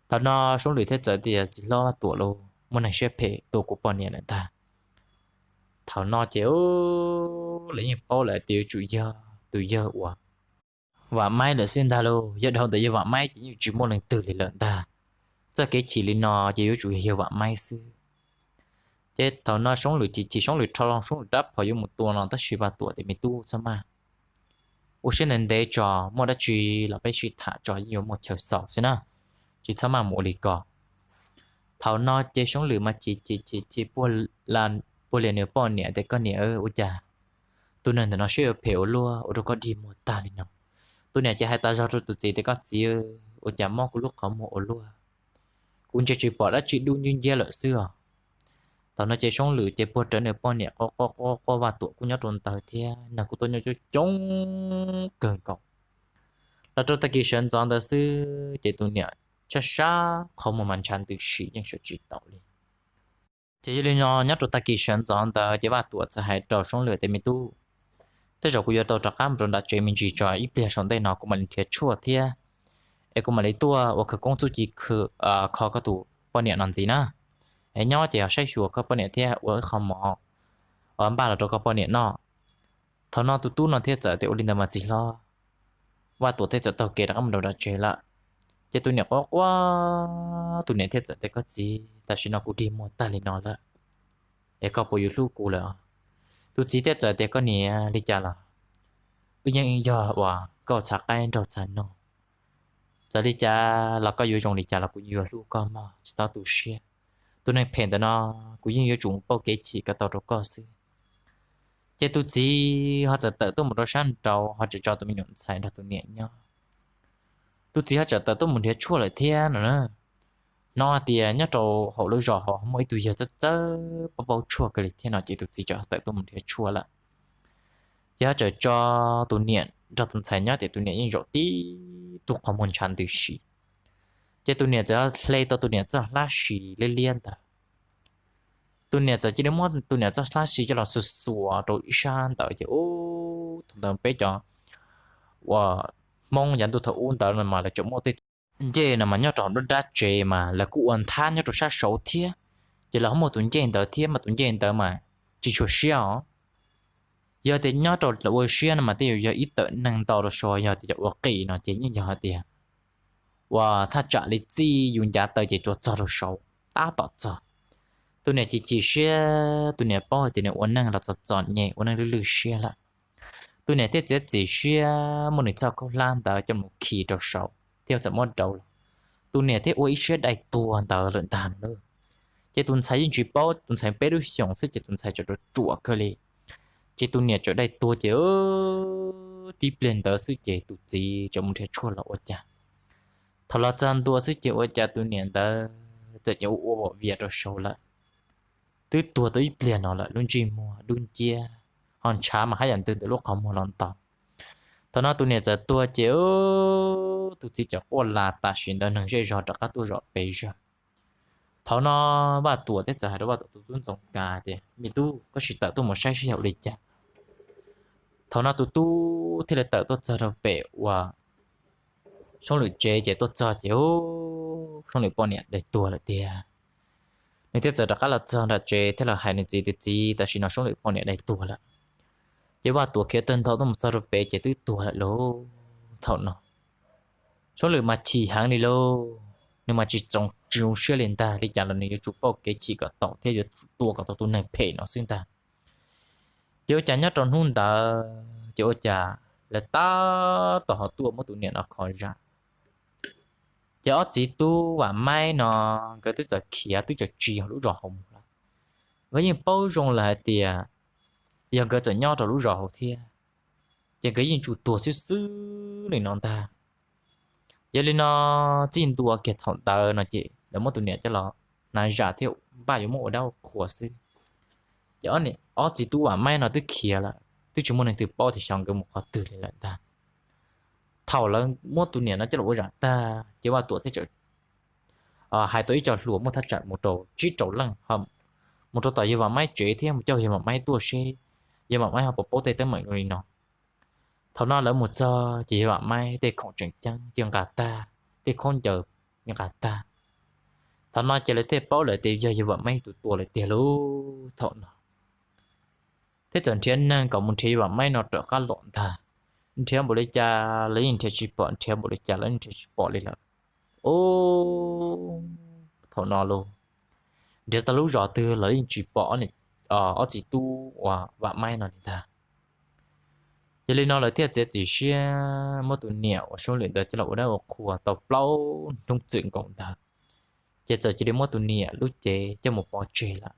Thaum no Soob Lwm thiaj txawm tias txiv hlob Vaj Tuam lauj, muaj neeg siab phem tua kuv poj niam lawm ntag. Thaum no ces lawv yeej paub lawm tias yuav tsum yog tus yawg uas Vam Maib lawm xwb ntag lauj, yog dhau ntawm yawg Vam Maib ces yeej tsis muaj leej twg li lawm ntag. Txoj kev chim li no ces yuav tsum yog yawg Vam Maib xwb. Ces thaum no Soob Lwm chim chim, Soob Lwm rho loo Soob Lwm rab phom yuav mus tua no tab sis Vaj Tuam tias me tub txhob maj, ua siab ntev ntev tso, muaj dab tsi los peb sib tham tso, yeej yuav muaj chaw xaus xwb na, tsis txhob maj mus ua li ko. Thaum no ces Soob Lwm mas chim chim chim chim puag lias nws poj niam tias koj niam ua cas tus neeg ntawm no siab yuav phem ua luaj ua rau koj dig muag tag li no. Tus niam ces hais tas zog rau tus txiv tias koj txiv, ua cas mob kuv lub qhov muag ua luaj, kuv ntsia tsis pom dab tsi dub nciab nciab lawm xwb os. Thaum no ces Soob Lwm ces puag rawv nws poj niam quaj quaj quaj, Vaj Tuam kuj nyob rau ntawd thiab, neeg kuj tuaj nyob coob coob kawg nkaus. Los rau tag kis sawv ntxov ntawd xwb ces tus niam sab sab qhov muag mas ntshav ntws si yeej sawv tsis tau li. Ces yog li no nyob rau tag kis sawv ntxov ntawd ces Vaj Tuam txawm hais rau Soob Lwm tias, Me tub, tej zaum kuv yuav tau rov qab mus rau nram tsev me ntsis tso, ib pliag saum ntej no kuv mam li nrhiav tshuaj thiab es kuv mam li tuaj ua khawv koob txuj ci khwv, kho koj tus poj niam no ntxiv na. Es nyob ces ho saib xyuas koj poj niam thiab ua ib qho mov uas npaj los rau koj poj niam noj. Thaum no tus tub no thiaj txawm tias, Ua li ntawd mas txiv hlob. Vaj Tuam thiaj txawm taug kev rov qab mus rau nram tsev lawm. Ces tus niam quaj quaj, tus niam thiaj txawm tias, Koj txiv, tam sim no kuv dig muag tag li no lawm, es koj puas yuav hlub kuv lawm? Tus txiv thiaj txawm tias, Koj niam, li cas los wb yeej yog uas nkauj txhav qaib nraug txhav noog. Txawm li cas los koj yuav zoo li cas los kuv yeej yuav hlub koj mog, tsis txhob tu siab. Tus neeg phem ntawm no kuv yeej yuav tsum pauj kev chim kom tau rau koj xwb. Ces tus txiv ho txawm tawm tuaj mus rau sab nraud ho tseem tso tus me nyuam ntxhais nrog tus niam nyob. Tus txiv ho txawm tawm tuaj mus nrhiav tshuaj lawm thiab no na. Hnov hais tias nyob rau hauv lub zos hauv muaj ib tug yawg txawj txawj paub paub tshuaj kawg li thiab no ces tus txiv txawm tawm tuaj mus nrhiav tshuaj lawm. Ces ho txawm tso tus niam nrog tus ntxhais nyob ces tus niam yeej zaum tib tug qhov muag ntshav ntws si. Ces tus niam txawm hle tau tus niam txoj hlab si liab liab ntawd. Tus niam txawm cia li muab tus niam txoj hlab si coj los xuas xuas rau ib sab ntawd ces ub, thaum ntawd peb cov uas Hmoob yav ntuj thaum ub ntawd no mas lawv tseem muaj tej ncej no mas nyob rau hauv dab tsev mas lawv kuj ua nthab nyob rau sab saud thiab. Ces lawv ho muaj tus ncej ntawd thiab mas tus ncej ntawd mas tsis tshua siab os. Yog tias nyob rau lawv ua siab no mas tej zaum yog ib tawm neeg nto rau saud, yog tias cov ua qis no ces yeej yog hais tias uas thaj tsam li txij yus ncav taw ces tsuas txog rau saud tab tom txog. Tus niam chim chim siab, tus niam paub hais tias nws ua neej los txom txom nyem, ua neej lwj lwj siab lawm. Tus niam thiaj txiav txim siab muab nws txoj khaub hlab ntawd coj mus khi rau saud thiab txawm muab rauv los. Tus niam thiaj ua ib siab dai tuag ntawd lawm ntag no. Ces tus ntxhais yeej tsis paub, tus ntxhais peb lub xyoos xwb ces tus ntxhais tseem ruam ruam kawg li. Ces tus niam txawm dai tuag ces tib pliag ntawd xwb ces tus txiv txawm mus nrhiav tshuaj los ua cas. Thaum los txog ntua xwb ces ua cas tus niam ntawd txawm cia ua ua vias rau saud lawm. Twb tuag tau ib pliag no lawm, lub ntsej muag dub nciab, ho ntshav mas haj yam ntws ntawm lub qhov muag los ntau. Thaum no tus niam txawm tuag ces tus txiv txawm quaj las tam sim ntawd neeg zej zog rov qab tuaj zom pes zog. Thaum no Vaj Tuam thiaj txawm hais rau Vaj Tuam tus tub Ntxoov Kav tias, Me tub, koj sim tawm tuaj mus saib seb yog ua li cas. Thaum no tus tub thiaj li tawm tuaj txog rau pem uas Soob Lwm tsev ces tuaj txog ces ub, Soob Lwm poj niam dai tuag lawm tiag. Nws thiaj txawm rov qab los txog nram tsev thiab los hais nws txiv tias, Txiv, tam sim no Soob Lwm poj niam dai tuag lawm. Ces Vaj Tuam khiav tawg ntho tuaj mus txog rau pem ces twb tuag lawm lauj. Thaum no Soob Lwm mas chim heev li lauj, nws mas tsis txoos tsis zoo siab li ntag, li cas los nws yuav tsum pauj kev chim kom tau thiab yuav tsum tua kom tau tus neeg phem no xwb ntag. Ces ua cas nyob rau hnub ntawd ces ua cas lawv tab tom ho tuaj muab tus niam no kho zam. Ces ob txiv tub Vam Maib no nkawd twb txawm khiav twb txawm tsis hauv lub zos hauv mus lawm. Nkawd yeej paub zoo lawm hais tias yog nkawd txawm nyob rau lub zos hauv thiab ces nkawd yeej tsum tuag xwb xwb li no ntag. Yog li no txij ntua kiag thaum ntawd no ces lawv muab tus niam coj los hnav zam thiab npaj yuav muab ua dab ua qhua xwb. Ces ob txiv tub Vam Maib no twb khiav lawm, twb tsis muaj neeg twg paub tias xyov nkawd mus qhov twg li lawm ntag. Thaum lawv muab tus niam no coj los ua zam tag ces Vaj Tuam thiaj txawm hais tau ib co hluas muaj thaj tsam mus rau tsib rau leej, mus rau tom yawg Vam Maib tsev thiab mus coj yawg Vam Maib tuaj seb yawg Vam Maib ho puas paub tej teeb meem zoo li no. Thaum no lawv mus txog ces yawg Vam Maib tej khoom tseem ceeb ces nqa tag, tej khaub ncaws nqa tag. Thaum no ces lawv thiaj paub lawm tias yog yawg Vam Maib tus tua lawm tiag lauj. Thaum no thiab txawm nrhiav neeg kom mus nrhiav yawg Vam Maib no rov qab los ntag. Nrhiav npaum li cas los yeej nrhiav tsis pom, nrhiav npaum li cas los yeej nrhiav tsis pom li lawm. Ub, thaum no los nrhiav txog lub zos twg los yeej tsis pom ob txiv tub uas Vam Maib no li ntag. Yog li no lawv thiaj txiav txim siab muab tus niam uas Soob Lwm ntawd coj los ua dab ua qhua tau plaub hnub txwm nkaus ntawd, ces txawm cia li muab tus niam lub cev coj mus pov tseg lawm.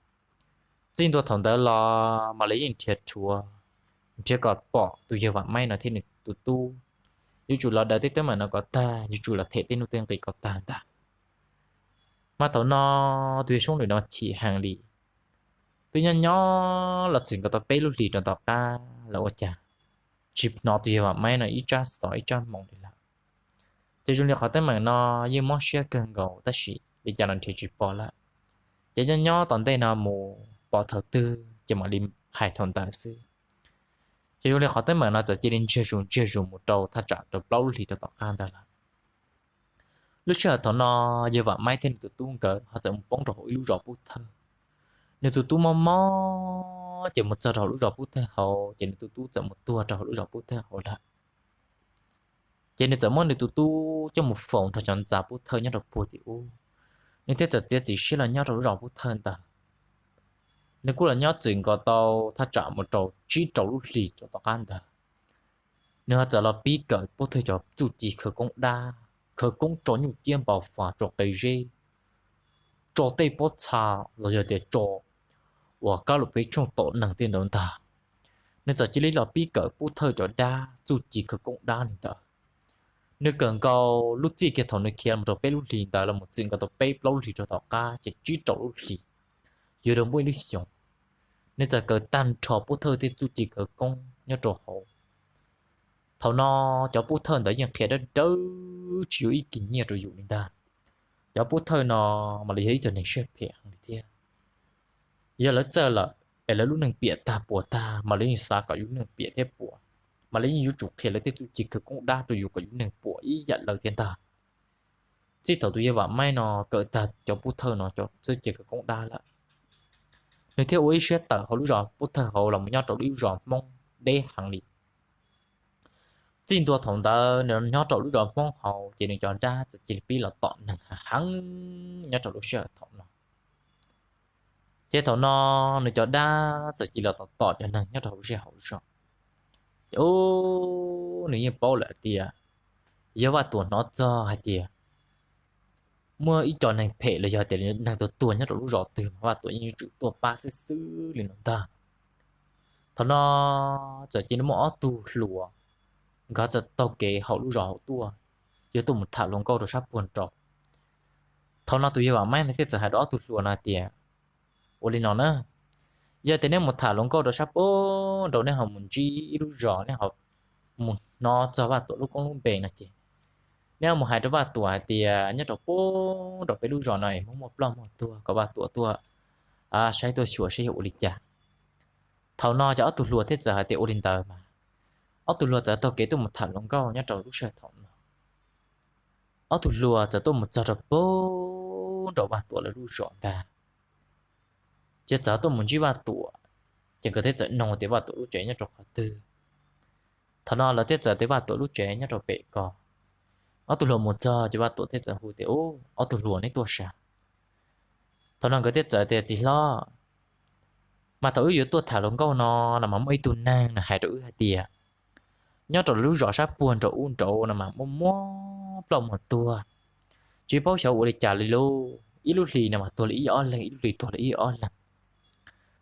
Txij ntua thaum ntawd los mas lawv yeej nrhiav rhuav, nrhiav kom pom tus yawg Vam Maib no thiab nws tus tub. Yuav tsum los daws tej teeb meem no kom tag, yuav tsum los them tej nuj tej nqis kom tag ntag. Mas thaum no tus yawg Soob Lwm no chim heev li, twb nyob nyob los txwm nkaus tau peb lub hlis rau tom qab los ua cas tsis hnov tus yawg Vam Maib no ib tsab xov ib tsab moo li lawm. Ces zoo li qhov teeb meem no yeej mob siab kawg nkaus tab sis li cas los nrhiav tsis pom lawm. Ces nyob nyob tom ntej no mus pom thaum twg ces mam li hais thaum ntawd xwb. Ces zoo li qhov teeb meem no txawm cia li ntsiag zus ntsiag zus mus rau thaj tsam rau plaub lub hlis rau tom qab ntawd lawm. Lub sij hawm thaum no yawg Vam Maib thiab nws tus tub nkawd ho txawm mus poob rau hauv ib lub zos pub thawj. Nws tus tub mob mob ces mus txog rau hauv lub zos pub thawj hauv ces nws tus tub txawm mus tuag rau hauv lub zos pub thawj hauv lawm. Ces nws txawm muab nws tus tub coj mus faus nrog cov ntxa pub thawj nyob rau puag tim ub. Nws thiaj txawm txiav txim siab los nyob rau lub zos pub thawj ntawd. Nws kuj los nyob txwm nkaus tau thaj tsam mus rau tsib rau lub hlis rau tom qab ntawd. Nws ho txawm los pib kawm pub thawj cov txuj ci khawv koob dab, khawv koob tso nyuj ciab npau fas, tso qe zeb, tso tej pob txha los yog tias tso uas kab lus peb tshooj tom neeg tej ntawd ntag. Nws txawm cia li los pib kawm pub thawj cov dab txuj ci khawv koob dab li ntawd. Nws kawm nkaus lub txij kiag thaum nws khiav mus rau peb lub hlis ntawd los mus txwm nkaus tau peb plaub lub hlis rau tom qab ces tsib rau lub hlis, yuav rau muaj ib lub xyoos, nws txawm kawm tag nrho pub thawj tej txuj ci khawv koob nyob rau hauv. Thaum no cov pub thawj ntawd yeej qhia dawb dawb tsis yuav ib kis nyiaj rau yus li ntag. Cov pub thawj no mam li yog ib cov neeg siab phem heev li thiab. Yog lawv txawj lawm es lawv lub neej piam tag puas tag mas lawv yeej xav kom yus lub neej piam thiab puas, mas lawv yeej yuav tsum qhia lawv tej txuj ci khawv koob dab rau yus kom yus lub neej puas ib yam lawv thiab ntag. Txij thaum tus yawg Vam Maib no kawm tag cov pub thawj no cov txuj ci khawv koob dab lawm, nws thiaj ua ib siab tawm hauv lub zos pub thawj hauv los mus nyob rau lub zos Hmoob deb heev li. Txij ntua thaum ntawd nws nyob rau lub zos Hmoob hauv ces nws cov dab txawm cia li pib los tom neeg heev heev nyob rau lub sij hawm thaum no. Ces thaum no nws cov dab txawm cia li los tom tom cov neeg nyob rau hauv zej hauv zos. Ces nws yeej paub lawm tias yog Vaj Tuam hnov txog hais tias muaj ib co neeg phem los yog tias neeg tuag tuag nyob rau lub zos twg mas Vaj Tuam yeej yuav tsum tuaj pab xwb xwb li no ntag. Thaum no txawm cia li muaj ob tug hluas, nkawd txawm taug kev hauv lub zos hauv tuaj, yog tuaj mus tham hluas nkauj rau sab puag nraud. Thaum no tus yawg Vam Maib no thiaj txawm hais rau ob tug hluas no tias, ua li no na, yog tias neb mus tham hluas nkauj rau sab puag nraud, neb ho mus ntsib ib lub zos, neb ho mus hnov txog Vaj Tuam lub koob lub npe no ces neb ho mus hais rau Vaj Tuam hais tias nyob rau puag nraud peb lub zos no es muaj muaj ploj muaj tuag, kom Vaj Tuam tuaj saib tuaj xyuas saib yog ua li cas. Thaum no ces ob tug hluas thiaj txawm hais tias ua li ntawd mas. Ob tug hluas txawm taug kev tuaj mus tham hluas nkauj nyob rau lub sij hawm thaum no. Ob tug hluas txawm tuaj mus txog rau puag nraud Vaj Tuam lawv lub zos ntag. Ces txawm tuaj mus ntsib Vaj Tuam, ces nkawd thiaj txawm nug tias Vaj Tuam lub tsev nyob rau qhov twg. Thaum no lawv thiaj txawm tias Vaj Tuam lub tsev nyob rau pem ko. Ob tug hluas mus txog ces Vaj Tuam thiaj txawm hu tias, ub, ob tug hluas, neb tuaj sav? Thaum no nkawd thiaj txawm tias, txiv hlob, mas thaum wb yuav tuaj tham hluas nkauj no, no mas muaj ib tug neeg nws hais rau wb hais tias nyob rau lub zos sab puag nraud ub nraud no mas muaj muaj ploj muaj tuag, tsis paub xyov ua li cas li lauj. Ib lub hlis no mas tuag li ib ob leeg, ib lub hlis tuag li ib ob leeg,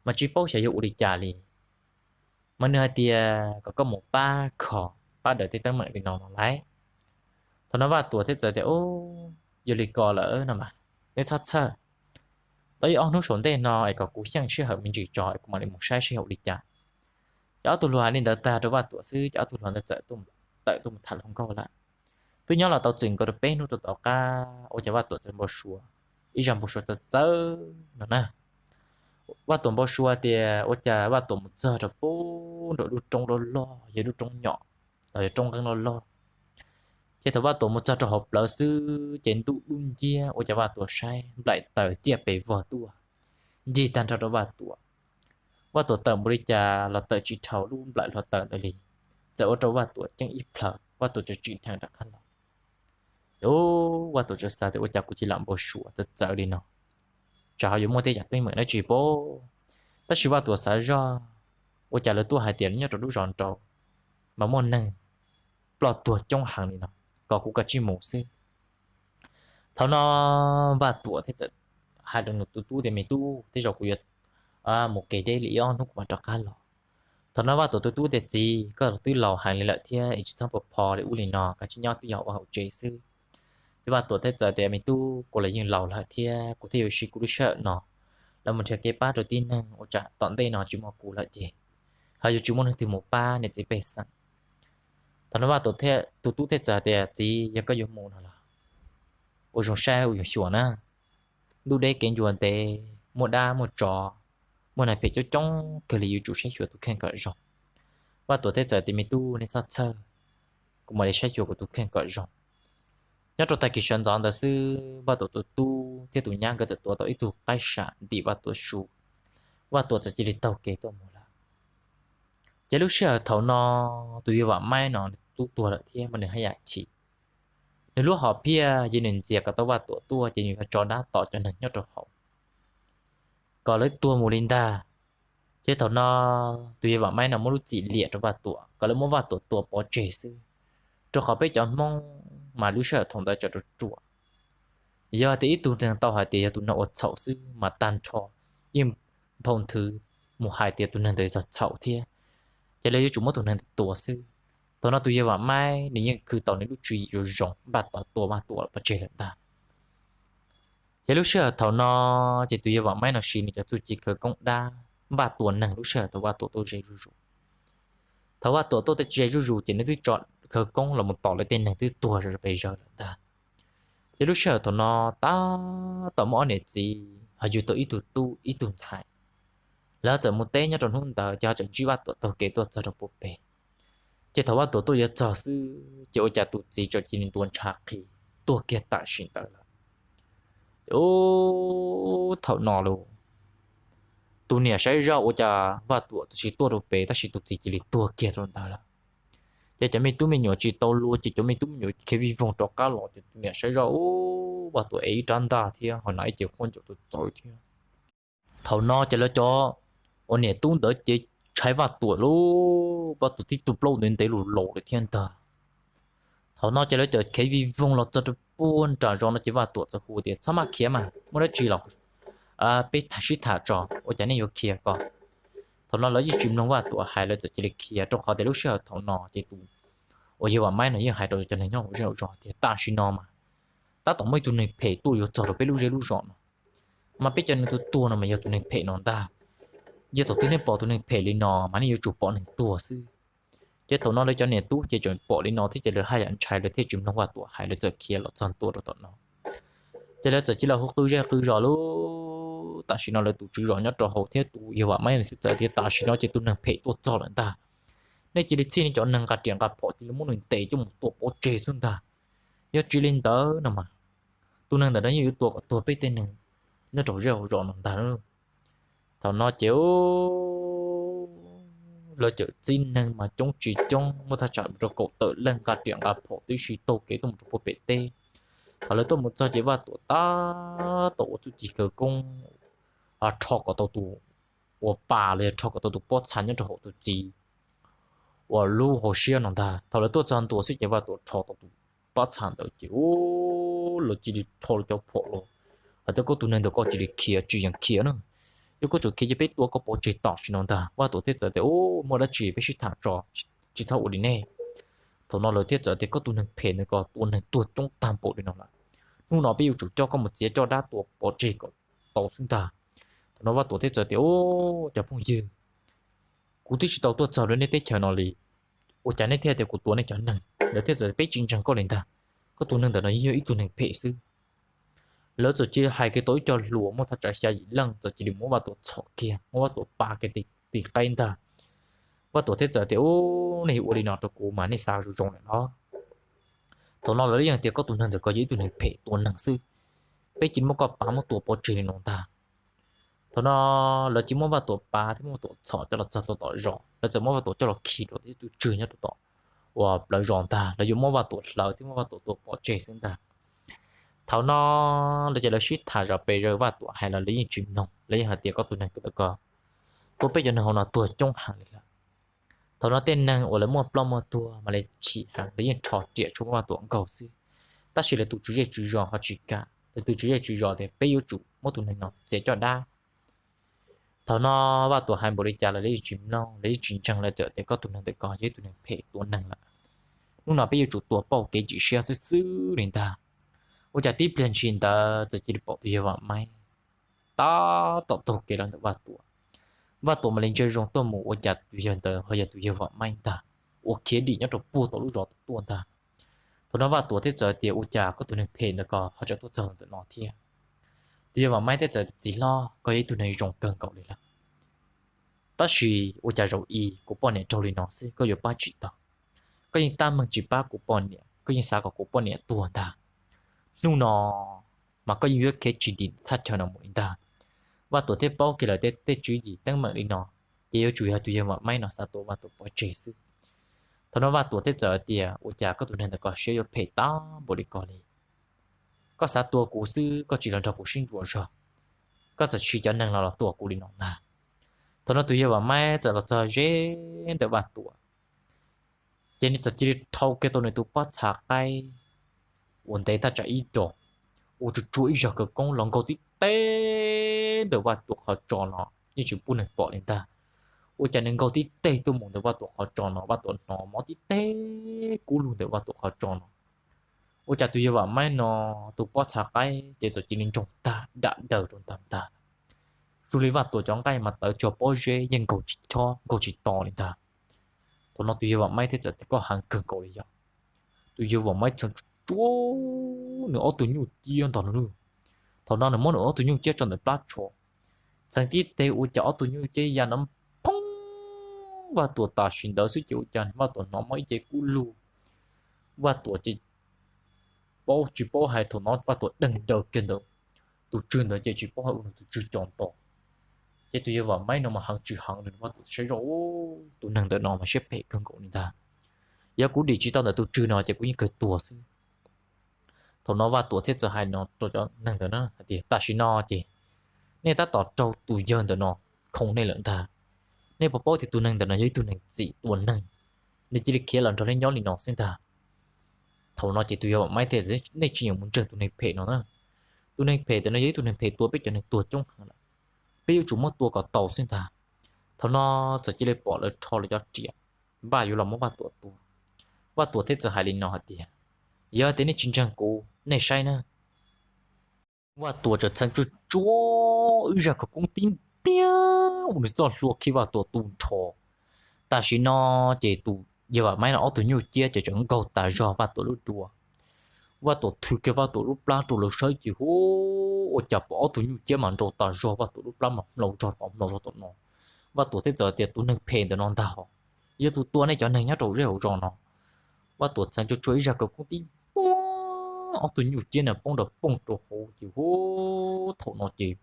mas tsis paub xyov yog ua li cas li. Mas nws hais tias kom koj mus pab kho, pab daws tej teeb meem li no no lauj. Thaum no Vaj Tuam thiaj txawm tias, yog li ko lawm no mas neb txhob txhawj, tos ib ob hnub saum ntej no es kom kuv xyeej sij hawm me ntsis tso es kuv mam li mus saib seb yog ua li cas. Ces ob tug hluas hais li ntawd tag rau Vaj Tuam xwb ces ob tug hluas ntawd txawm tawm tuaj mus tham hluas nkauj lawm. Twb nyob los tau txwm nkaus rau peb hnub rau tom qab ua cas Vaj Tuam txawm npau suav, ib zaj npau suav txawv txawv no na. Vaj Tuam npau suav tias ua cas Vaj Tuam mus txog rau puag nraum lub roob loj loj, yog lub roob nyom los yog roob nqeeb loj loj. Ces thaum Vaj Tuam mus txog rau hauv plawv xwb ces ntuj dub nciab, ua cas Vaj Tuam saib nplaim taws ciaj pes vog tuaj ncig tag nrho rau Vaj Tuam. Vaj Tuam tawm npaum li cas los tawm tsis dhau lub nplaim hluav taws ntawd li, txawm ua rau Vaj Tuam ceeb ib plhaw, Vaj Tuam txawm tsim dheev rov qab los. Ub, Vaj Tuam txawm xav tias ua cas kuv cia li lam npau suav txawv txawv li no, tsam ho yuav muaj tej yam teeb meem dab tsi pob. Tab sis Vaj Tuam xav zoj, ua cas lawv tuaj hais tias nyob rau lub zos nraud mas muaj neeg ploj tuag coob heev li no, kom kuv kav tsij mus xwb. Thaum no Vaj Tuam thiaj txawm hais rau nws tus tub tias, me tub, tej zaum kuv yuav mus kev deb li ib ob hnub kuv mam rov qab los. Thaum no Vaj Tuam tus tub tias, txiv, koj twb laus heev li lawm thiab es tsis txhob pho pho li ub li no, kav tsij nyob twj ywm ua hauv tsev xwb. Ces Vaj Tuam thiaj txawm tias, me tub, kuv los yeej laus lawm thiab kuv thiaj yuav siv kuv lub sij hawm no los mus nrhiav kev pab rau tib neeg, ua tsam tom ntej no tsis muaj kuv lawm ces ho yuav tsis muaj leej twg mus pab niam txiv pej xeem. Thaum no Vaj Tuam tus tub thiaj txawm tias, txiv, yog koj yuav mus no los ua zoo saib ua zoo xyuas na, ntuj deb kev ncua ntev, muaj dab muaj tsov, muaj neeg phem coob coob kawg li, yuav tsum saib xyuas tus kheej kom zoo. Vaj Tuam thiaj txawm tias, Me tub, nej txhob txhawj, kuv mam li saib xyuas kuv tus kheej kom zoo. Nyob rau tag kis sawv ntxov ntawd xwb, Vaj Tuam tus tub thiab tus nyab nkawd txawm tuav tau ib tug qaib sam ntim Vaj Tuam su, Vaj Tuam txawm cia li taug kev tuaj mus lawm. Ces lub sij hawm thaum no, tus yawg Vam Maib no nws tub tuag lawm thiab mas nws haj yam chim. Nws lub hom phiaj ces nws ntxias kom tau Vaj Tuam tuaj ces nws yuav tso dab tom cov neeg nyob rau hauv kom lawv tuag mus li ntag. Ces thaum no tus yawg Vam Maib no muab lub txim liam rau Vaj Tuam kom lawv muab Vaj Tuam tua pov tseg xwb, rau qhov peb cov Hmoob mas lub sij hawm thaum ntawd tseem ruam ruam. Yog tias ib tug neeg tau hais tias yog tus neeg ua txhaum xwb mas tag nrho yeej nphau nthwv mus hais tias tus neeg ntawd txog txhaum thiab, ces lawv yuav tsum muab tus neeg ntawd tua xwb. Thaum no tus yawg Vam Maib nws yeej khwv tau nws lub tswv yim zoo zoo npaj tos tua Vaj Tuam pov tseg lawm ntag. Ces lub sij hawm thaum no, ces tus yawg Vam Maib no siv nws cov txuj ci khawv koob dab npaj tua neeg lub sij hawm thaum Vaj Tuam tuaj ze zuj zus. Thaum Vaj Tuam tuaj tsis ze zuj zus ces nws twb tso khawv koob los mus tom lawv tej neeg twb tuag pes zaws lawm ntag. Ces lub sij hawm thaum no tab tom muaj ob niam txiv ho yug tau ib tug tub ib tug ntxhais. Lawv txawm mus teb nyob rau hnub ntawd ces ho txawm ntsib Vaj Tuam taug kev tuaj txog rau puag pem. Ces thaum Vaj Tuam tuaj yuav txog xwb ces ua cas tus txiv txawm cia li ntuav ntshav qhi tuag kiag tam sim ntawd lawm. Ces thaum no los tus niam saib zoj ua cas Vaj Tuam tsis tuaj rau pem tab sis tus txiv cia li tuag kiag rau ntawd lawm. Ces cov me tub me nyuam tsis tau luag ces cov me tub me nyuam khiav vij voog rov qab los ces tus niam saib zoj, Vaj Tuam ev ib rab ntaj thiab ho hnav ib ce khaub ncaws txawv txawv thiab. Thaum no ces lawv cov uas niam tub ntawd ces ntshai Vaj Tuam lauj, Vaj Tuam tib tug plaub ntev ntev lus laus lawm thiab ntag. Thaum no ces lawv cov khiav vij voog los txog rau puag nram zos no ces Vaj Tuam txawm hu tias, Txhob maj khiav mas, muaj dab tsi los peb tham sib tham tso, ua cas nej yuav khiav ko? Thaum no lawv yeej tsis mloog Vaj Tuam hais, lawv txawm cia li khiav, rau qhov tias lub sij hawm thaum no ces tus uas yawg Vam Maib no yeej hais rau cov neeg nyob hauv zej hauv zos tias tam sim no mas tab tom muaj ib tug neeg phem tuaj yuav txog rau peb lub zej lub zos no, mas peb cov neeg tuag tuag no mas yog tus neeg phem no ntag. Yog thaum twg nej pom tus neeg phem li no mas nej yuav tsum pom neeg tuag xwb. Ces thaum no lawv cov niam tub ces tseem pom li no thiab ces lawv haj yam ntshai, lawv thiaj tsis mloog Vaj Tuam hais, lawv txawm khiav los txog ntua rau tom no. Ces lawv txawm cia li hu qw zej qw zos lauj. Tam sim no lawv tus tswv zos nyob rau hauv thiab tus yawg Vam Maib thiaj txawm tias, Tam sim no ces tus neeg phem tuaj txog lawm ntag. Nej cia li txhij nej cov neeg nqa riam nqa phom cia li muab nws ntes coj mus tua pov tseg xwb ntag. Yog tsis li ntawd no mas tus neeg ntawm no yeej yuav tua kom tuag peb tej neeg nyob rau zej hauv zos no ntag. Thaum no ces lawv cawm txib neeg mas coob tsis coob, muaj thaj tsam rau kaum tawm leej nqa riam nqa phom tib si taug kev tuaj mus rau puag pem teb. Thaum lawv tuaj mus txog ces Vaj Tuam tab tom ua txuj ci khawv koob rho kom tau tus uas pas los yog rho kom tau tus pob txha nyob rau hauv tus txiv uas lub hauv siab no ntag. Thaum lawv tuaj txog ntua xwb ces Vaj Tuam rho tau tus pob txha ntawd ces lawv cia li rho lawv cov phom los hais tias, Koj tus neeg ntawm koj cia li khiav, tsis yeem khiav na. Yog koj tseem khiav ces peb tua koj pov tseg tam sim no ntag. Vaj Tuam thiaj txawm tias, Ub, muaj dab tsi peb sib tham tso, tsis txhob ua li nej. Thaum no lawv thiaj txawm tias, Koj tus neeg phem ntawm koj tua neeg tuag coob tag npaum li no lawm, hnub no peb yuav tsum coj koj mus txiav caj dab tua pov tseg kom tau xwb ntag. Thaum no Vaj Tuam thiaj txawm tias, Ub, cov phooj ywg, kuv twb tsis tau tuaj txog rau nej teb chaws no li, ua cas nej thiaj tias kuv tua nej cov neeg? Lawv thiaj txawm tias, Peb tsis ntseeg koj li ntag, koj tus neeg ntawm no yeej yog ib tug neeg phem xwb. Lawv txawm cia li hais kiag tau ib co hluas muaj thaj tsam xya yim leej txawm cia li muab Vaj Tuam txhom kiag, muab Vaj Tuam pav kiag tim qaib ntag. Vaj Tuam thiaj txawm tias, Ub, nej yuav ua li no rau kuv mas nej xav zoo zoo lawm los? Thaum no lawv yeej tias, Koj tus neeg ntawm koj yog ib tug neeg phem tua neeg xwb, peb cia li muab koj pav muab tua pov tseg li no ntag. Thaum no lawv cia li muab Vaj Tuam pav thiab muab Vaj Tuam txhom coj los txog tom zos, lawv txawm muab Vaj Tuam coj los khi rau tus tswg nyob rau tom uas plawv zos ntag. Lawv yuav muab Vaj Tuam hlawv thiab muab Vaj Tuam tua pov tseg xwb ntag. Thaum no lawv ces lawv sib tham zom pes zaws, Vaj Tuam hais los lawv yeej tsis mloog, lawv yeej hais tias, Koj tus neeg ntawm koj tua peb cov neeg hauv no tuag coob heev li lawm. Thaum no tej neeg uas lawv muaj ploj muaj tuag mas lawv chim heev, lawv yeej rho riam tshuaj muab Vaj Tuam nkaug xwb. Tab sis lawv tus tswv zej tswv zos ho tsis kam, lawv tus tswv zej tswv zos tias, Peb yuav tsum muab tus neeg no txiav caj dab. Thaum no Vaj Tuam hais npaum li cas los lawv yeej tsis mloog, lawv yeej tsis ntseeg, lawv txawm tias, Koj tus neeg ntawm koj yog ib tug neeg phem tua neeg lawm, hnub no peb yuav tsum tua pauj kev tsim siab xwb xwb li ntag. Ua cas tib pliag ntshis ntawd txawm cia li pom tus yawg Vam Maib tab tom taug kev los ntawm Vaj Tuam. Vaj Tuam mam li ntsia zoo tuaj mus ua cas tus yawg ntawd ho yog tus yawg Vam Maib ntag, uas khiav dim nyob rau puag tom lub zos tuaj ntag. Thaum no Vaj Tuam thiaj txawm tias, Ua cas koj tus neeg phem ntawm ko ho tseem tuaj txog ntawm no thiab? Tus yawg Vam Maib thiaj txawm tias, Txiv hlob, koj yog ib tug neeg zoo kawg nkaus li lawm, tab sis ua cas zaum i kuv poj niam raug li no xwb koj yuav pab tsis tau. Koj yeej tab meeg tsis pab kuv poj niam, koj yeej xav kom kuv poj niam tuag ntag. Hnub no mas koj yeej yuav khiav tsis dim thaj chaw no mus li ntag. Vaj Tuam thiaj paub kiag lawm tej tswv yim teeb meem li no, ces yuav tsum yog tus yawg Vam Maib no xav tua Vaj Tuam pov tseg xwb. Thaum no Vaj Tuam thiaj txawm hais tias, Ua cas koj tus neeg ntawm ko siab yuav phem tag npaum li ko li? Koj xav tua kuv xwb koj tsis los nrog kuv sib ntsuas zog, koj txawm siv cov neeg los los tua kuv li no ntag. Thaum no tus yawg Vam Maib txawm los txog ze ntawm Vaj Tuam, ces nws txawm cia li rhau kiag tau nws tus pob txha qaib uas ntev thaj tsam ib dos, ua tsuag tsuag ib zag khawv koob los nkaug tib teg ntawm Vaj Tuam qhov tsos no, yeej tsis pub neeg pom li ntag. Ua cas nws nkaug tib teg tuaj mus ntawm Vaj Tuam qhov tsos no, Vaj Tuam hnov mob tib teg kub lug ntawm Vaj Tuam qhov tsos no. Ua cas tus yawg Vam Maib no tus pob txha qaib ces txawm cia li ntsoog tag dam daws rau ntag ntag. Zoo li Vaj Tuam cov nqaij mas tawv tso pob zeb yeej nkaug tsis chob nkaug tsis to li ntag. Thaum no tus yawg Vam Maib thiaj txawm tias, Koj heev kawg nkaus li yog. Tus yawg Vam Maib txheev tsuag tsuag nws ob tug nyuj ciab ntag lauj. Thaum no nws muab nws ob tug nyuj ciab tso ntawm plab tsho, txheev tib teg ua cas ob tug nyuj ciab ya nrov phoob Vaj Tuam tam sim ntawd xwb ces ua cas Vaj Tuam hnov mob ib ce kub lug. Vaj Tuam ces paub tsis paub hais, thaum no Vaj Tuam deeg daws kiag ntawd, tus tswg ntawd ces tsis paub hais ua nws tus tswg cov nto. Ces tus yawg Vam Maib no mas heev tsis heev li, Vaj Tuam saib zoj, Tus neeg ntawm no mas siab phem kawg nkaus li ntag. Yog kuv dim tsis tau ntawm tus tswg no ces kuv yeej kawg tuag xwb. Thaum no Vaj Tuam thiaj txawm hais no rau cov neeg ntawd na hais tias, Tam sim no ces nej tab tom raug tus yawg ntawm no khoo nej lawm ntag. Nej puas paub tias tus neeg ntawm no yog ib tug neeg txim tua neeg, nws cia li khiav los nrog nej nyob li no xwb ntag. Thaum no ces tus yawg Vam Maib thiaj, Nej tsis nyiam mus ntseeg tus neeg phem no na. Tus neeg phem ntawm no yog ib tug neeg phem tua peb cov neeg tuag coob heev lawm, peb yuav tsum muab tua kom tau xwb ntag. Thaum no txawm cia li pom lawv rho lawv cov riam npaj yuav los muab Vaj Tuam tua. Vaj Tuam thiaj txawm hais li no hais tias, Yog tias nej tsis ntseeg kuv, nej saib na. Vaj Tuam txawm txheev tsuag tsuag ib zaj khawv koob tib ntiag ua nws txoj hlua khi Vaj Tuam tu nrho. Tam sim no ces tus yawg Vam Maib no ob tug nyuj ciab ces tseem nkaug tas zog Vaj Tuam lub dua. Vaj Tuam thwv kiag Vaj Tuam lub plab rau lawv saib ces hu, ua cas pom ob tug nyuj ciab mas nrau tas zog Vaj Tuam lub plab mas hmlau zog tom hmlau zog tom no. Vaj Tuam thiaj txawm tias, Tus neeg phem ntawm no ntag hos, yog tus tua nej cov neeg nyob rau zej hauv zos no. Vaj Tuam txheev tsuag tsuag ib zaj khawv koob tib npuag, ob tug nyuj ciab no poob nrov poog rau hauv ces hu, thaum no ces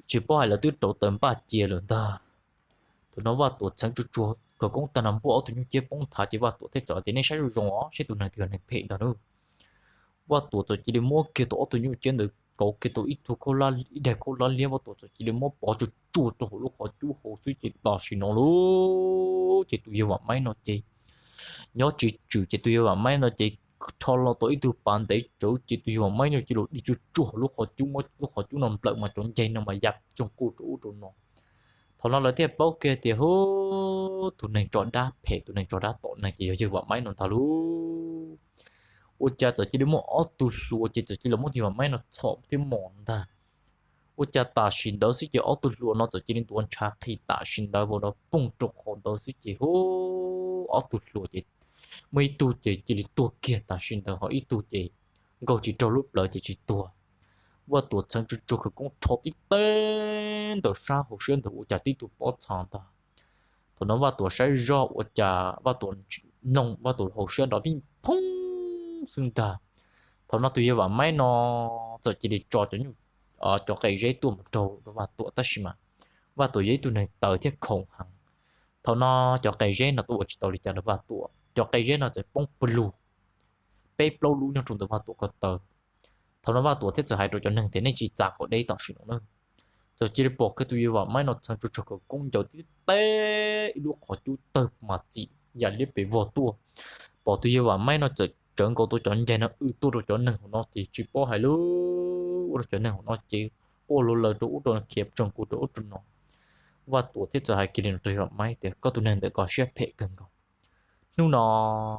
tsis paub hais lawv twb rauv taws npaj cia lawm ntag. Thaum no Vaj Tuam txheev tsuag tsuag khawv koob tag no npuaj ob tug nyuj ciab poob nthav ces Vaj Tuam thiaj txawm tias, Nej saib zoo zoo os, seb tus neeg twg yog neeg phem ntag na. Vaj Tuam txawm cia li muab kiag tau ob tug nyuj ciab ntawd kauv kiag tau ib tug khaub hlab, ib daig khaub hlab liab, Vaj Tuam txawm cia li muab pov tsuag tsuag rau hauv lub qhov cub hauv xwb ces tam sim no lauj, ces tus yawg Vam Maib no ces nyob tsis tswm ces tus yawg Vam Maib no ces rho los tau ib tug pas ntev tsawv ces tus yawg Vam Maib no cia li dig tsuag tsuag hauv lub qhov cub, muab lub qhov cub no nplawm mas cov ncaig no mas ya tsoog kuj rau ub rau no. Thaum no lawv thiaj paub kiag tias, Hu, tus neeg tso dab phem, tus neeg tso dab tom neeg ces yog yawg Vam Maib no ntag lauj. Ua cas txawm cia li muaj ob tug hluas ces txawm cia li muab tus yawg Vam Maib no txhom thiab mos ntag. Ua cas tam sim ntawd xwb ces ob tug hluas no txawm cia li ntuav ntshav qhi tam sim ntawd vau nrov poog rau qhov ntawd xwb ces hu, ob tug hluas ces muaj ib tug ces cia li tuag kiag tam sim ntawd, ho ib tug ces nkaug tsis raug lub plawv ces tsis tuag. Vaj Tuam txheev tsuag tsuag khawv koob rho tib teg ntawm sab hauv siab ntawd ua cas tib tug pob txha ntag. Thaum no Vaj Tuam saib zoj ua cas Vaj Tuam mloog Vaj Tuam hauv siab nrov vij phooj xwb ntag. Thaum no tus yawg Vam Maib no txawm cia li tso cov nyuj, cov qe zeb tuaj mus raug rau Vaj Tuam tab sis mas Vaj Tuam yog ib tug neeg tawv thiab khoom heev. Thaum no cov qe zeb no tuaj ua tsis tau li cas rau Vaj Tuam, cov qe zeb no txawm poob pw lug peb plaub lub nyob rau ntawm Vaj Tuam ko taw. Thaum no Vaj Tuam thiaj txawm hais rau cov neeg tias, Nej tsis txav kom deb tam sim no na. Txawm cia li pom kiag tus yawg Vam Maib no txheev tsuag tsuag khawv koob ncaws tib teg ib lub qhov cub tawg mas txim ya liab pes vog tuaj. Pom tus yawg Vam Maib no txawm tsawv nkaus tau cov ncaig no w tuaj rau cov neeg hauv no ces tsis paub hais lub ua rau cov neeg hauv no ces quaj luag laws rau ub rau no khiav tsoog kuj rau ub rau no. Vaj Tuam thiaj txawm hais kiag li no rau yawg Vam Maib tias, Koj tus neeg ntawm ko siab phem kawg nkaus. Hnub no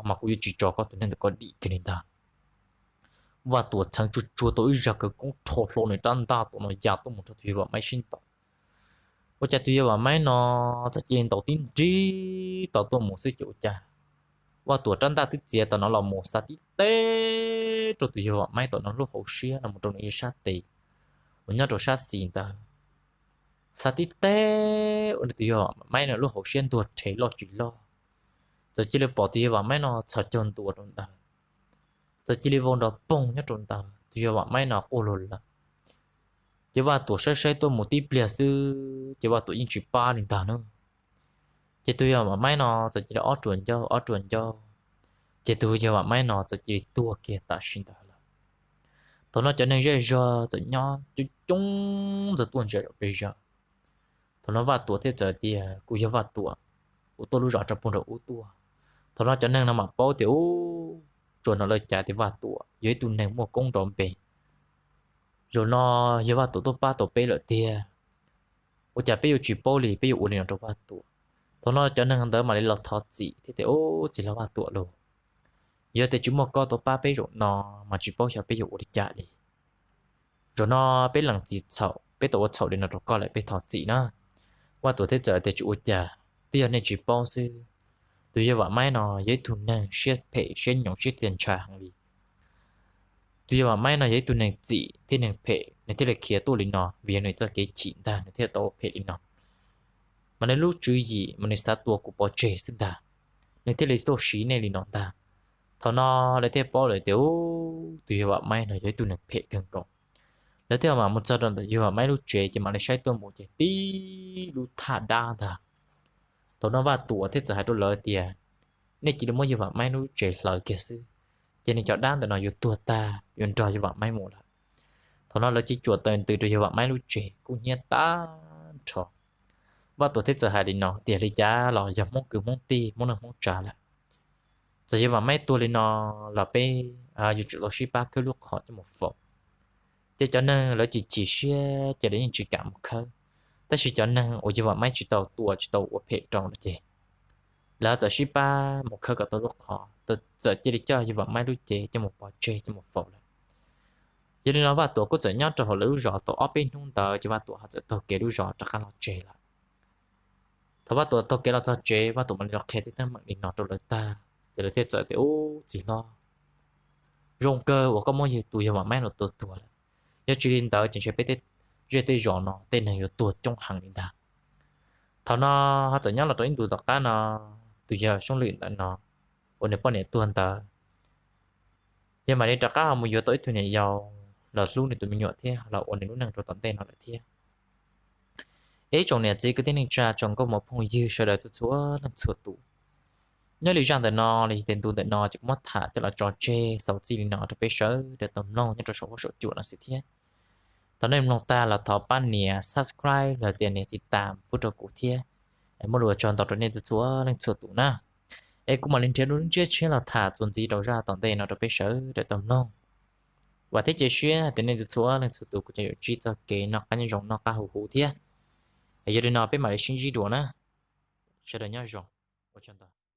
mas kuv yuav tsis tso koj tus neeg ntawm ko dim kiag li ntag. Vaj Tuam txheev tsuag tsuag tau ib zag khawv koob rho hlo nws rab ntaj tom no ya tuaj mus nrog tus yawg Vam Maib sib ntaus. Ua cas tus yawg Vam Maib no txawm cia li ntaus tib nrig tau tuaj mus xwb ces ua cas Vaj Tuam rab ntaj twb txiav tom no los mus xa tib teg rau tus yawg Vam Maib tom no lub hauv siab no mus rau nws ib sab tes. uas nyob rau sab xis ntawd. Xav tib teg ua rau tus yawg Vam Maib no lub hauv siab ntuag rhe loj tsis loj, txawm cia li pom tus yawg Vam Maib no txhos caug ntua rau ntawd, txawm cia li vau nrov poog nyob rau ntawd, tus yawg Vam Maib no quaj lug lawm. Ces Vaj Tuam saib saib tuaj mus tib pliag xwb ces Vaj Tuam yeej tsis pab li ntag na. Ces tus yawg Vam Maib no txawm cia li ob ruam ncauj ob ruam ncauj, ces tus yawg Vam Maib no txawm cia li tuag kiag tam sim ntawd lawm. Thaum no cov neeg zej zog txawm nyob coob coob ntxawg tuaj ntsia zom pes zaws. Thaum no Vaj Tuam thiaj txawm tias, kuv yog Vaj Tuam, kuv tuaj lub zos rau puag nraum ub tuaj. Thaum no cov neeg no mam paub tias, ub, tsuas hnov lawv cav tias Vaj Tuam yog ib tug neeg muaj koob nrov npe. Zaum no yog Vaj Tuam tuaj pab tau peb lawm tiag, ua cas peb yuav tsis paub li, peb yuav ua li no rau Vaj Tuam? Thaum no cov neeg ntawd mam li los thov txim thiab tias, ub, txiv hlob Vaj Tuam lauj, yog tias tsis muaj koj tuaj pab peb zaum no mas tsis paub xyov peb yuav ua li cas li. Zaum no peb lees txim txhaum, peb tau ua txhaum li no rau koj lawm, peb thov txim na. Vaj Tuam thiaj txawm tias, tsis ua cas, twb yog nej tsis paub xwb. Tus yawg Vam Maib no yog ib tug neeg siab phem siab nyoos siab txia ntshai heev li. Tus yawg Vam Maib no yog ib tug neeg txim thiab neeg phem, nws thiaj li khiav tuaj li no vim yog nws txoj kev chim ntag nws thiaj tau ua phem li no. Mas nws lub tswv yim mas nws xav tua kuv pov tseg xwb ntag, nws thiaj li tuaj siv nej li no ntag. Thaum no lawv thiaj paub lawm tias, ub, tus yawg Vam Maib no yog ib tug neeg phem kawg nkaus. Lawv thiaj mam mus txog rau ntawm yawg Vam Maib lub tsev ces mam li saib tuaj mus ces tib lub thaj dab ntag. Thaum no Vaj Tuam thiaj txawm hais rau lawv tias, nej cia li muab yawg Vam Maib lub tsev hlawv kiag xwb, ces nws cov dab ntawm no yuav tuag tag yuav nrog yawg Vam Maib mus lawm. Thaum no lawv cia cuam taws ntws rau yawg Vam Maib lub tsev kuj hnyiab tag nrho. Vaj Tuam thiaj txawm hais li no tias, li cas los yog Hmoob kwv Hmoob tij Hmoob neej Hmoob tsav lawm, txawm yawg Vam Maib tuag li no los peb yuav tsum tau sib pab khawb lub qhov coj mus faus. Ces cov neeg lawv chim chim siab ces lawv yeej tsis kam mus khawb. Tab sis cov neeg uas yawg Vam Maib tsis tau tua tsis tau ua phem rau no ces lawv txawm sib pab mus khawb kom tau lub qhov, txawm cia li coj yawg Vam Maib lub cev coj mus pov tseg coj mus faus lawm. Yog li no Vaj Tuam kuj txawm nyob rau hauv lawv lub zos tau ob peb hnub ntawd ces Vaj Tuam ho txawm taug kev lub zos rov qab los tsev lawm. Thaum Vaj Tuam taug kev los txog tsev, Vaj Tuam mam li los qhia tej teeb meem li no rau lawv tag ces lawv thiaj txawm tias, ub, txiv hlob, zoo kawg uas koj muab yawg tus yawg Vam Maib no tua tuag lawm, yog tsis li ntawd ces ntshe peb tej zej tej zos no tej neeg yuav tuag coob heev li ntag. Thaum no ho txawm nyob los rau ib ntus tom qab no, tus yawg Soob Lwm ntawm no uas nws poj niam tuag ntawd, yawg mam li rov qab ho mus yuav tau ib tug niam yau los hlub nws tus me nyuam thiab los ua nws lub neej rau tom ntej no lawm thiab. Ib tsoom niam txiv kwv tij neej tsa tsoom nkauj muam phooj ywg sawv daws txhua txhua leej txhua tus, nyob li zaj ntawm no los yog tias ntu ntawm no ces kuv muab tham coj los tso tseg xaus txij li no rau peb sawv daws tau mloog nyob rau saum huab saum cua no xwb thiab. Thaum nej mloog tag los thov pab nias subscribe los tias nias tiv tam pub rau kuv thiab. Muaj lus ua tsaug ntau rau nej txhua leej txhua tus na. Es kuv mam li nrhiav dua lub ntsiab tshiab los tham txuas ntxiv rau zaj tom ntej no rau peb sawv daws tau mloog. Vam thiab cia siab hais tias nej txhua leej txhua tus kuj cov yuav ntsib txoj kev noj qab nyob zoo noj qab huv huv thiab. Es yog li no peb mam li sib ntsib dua na. Sawv daws nyob zoo. Ua tsaug ntau.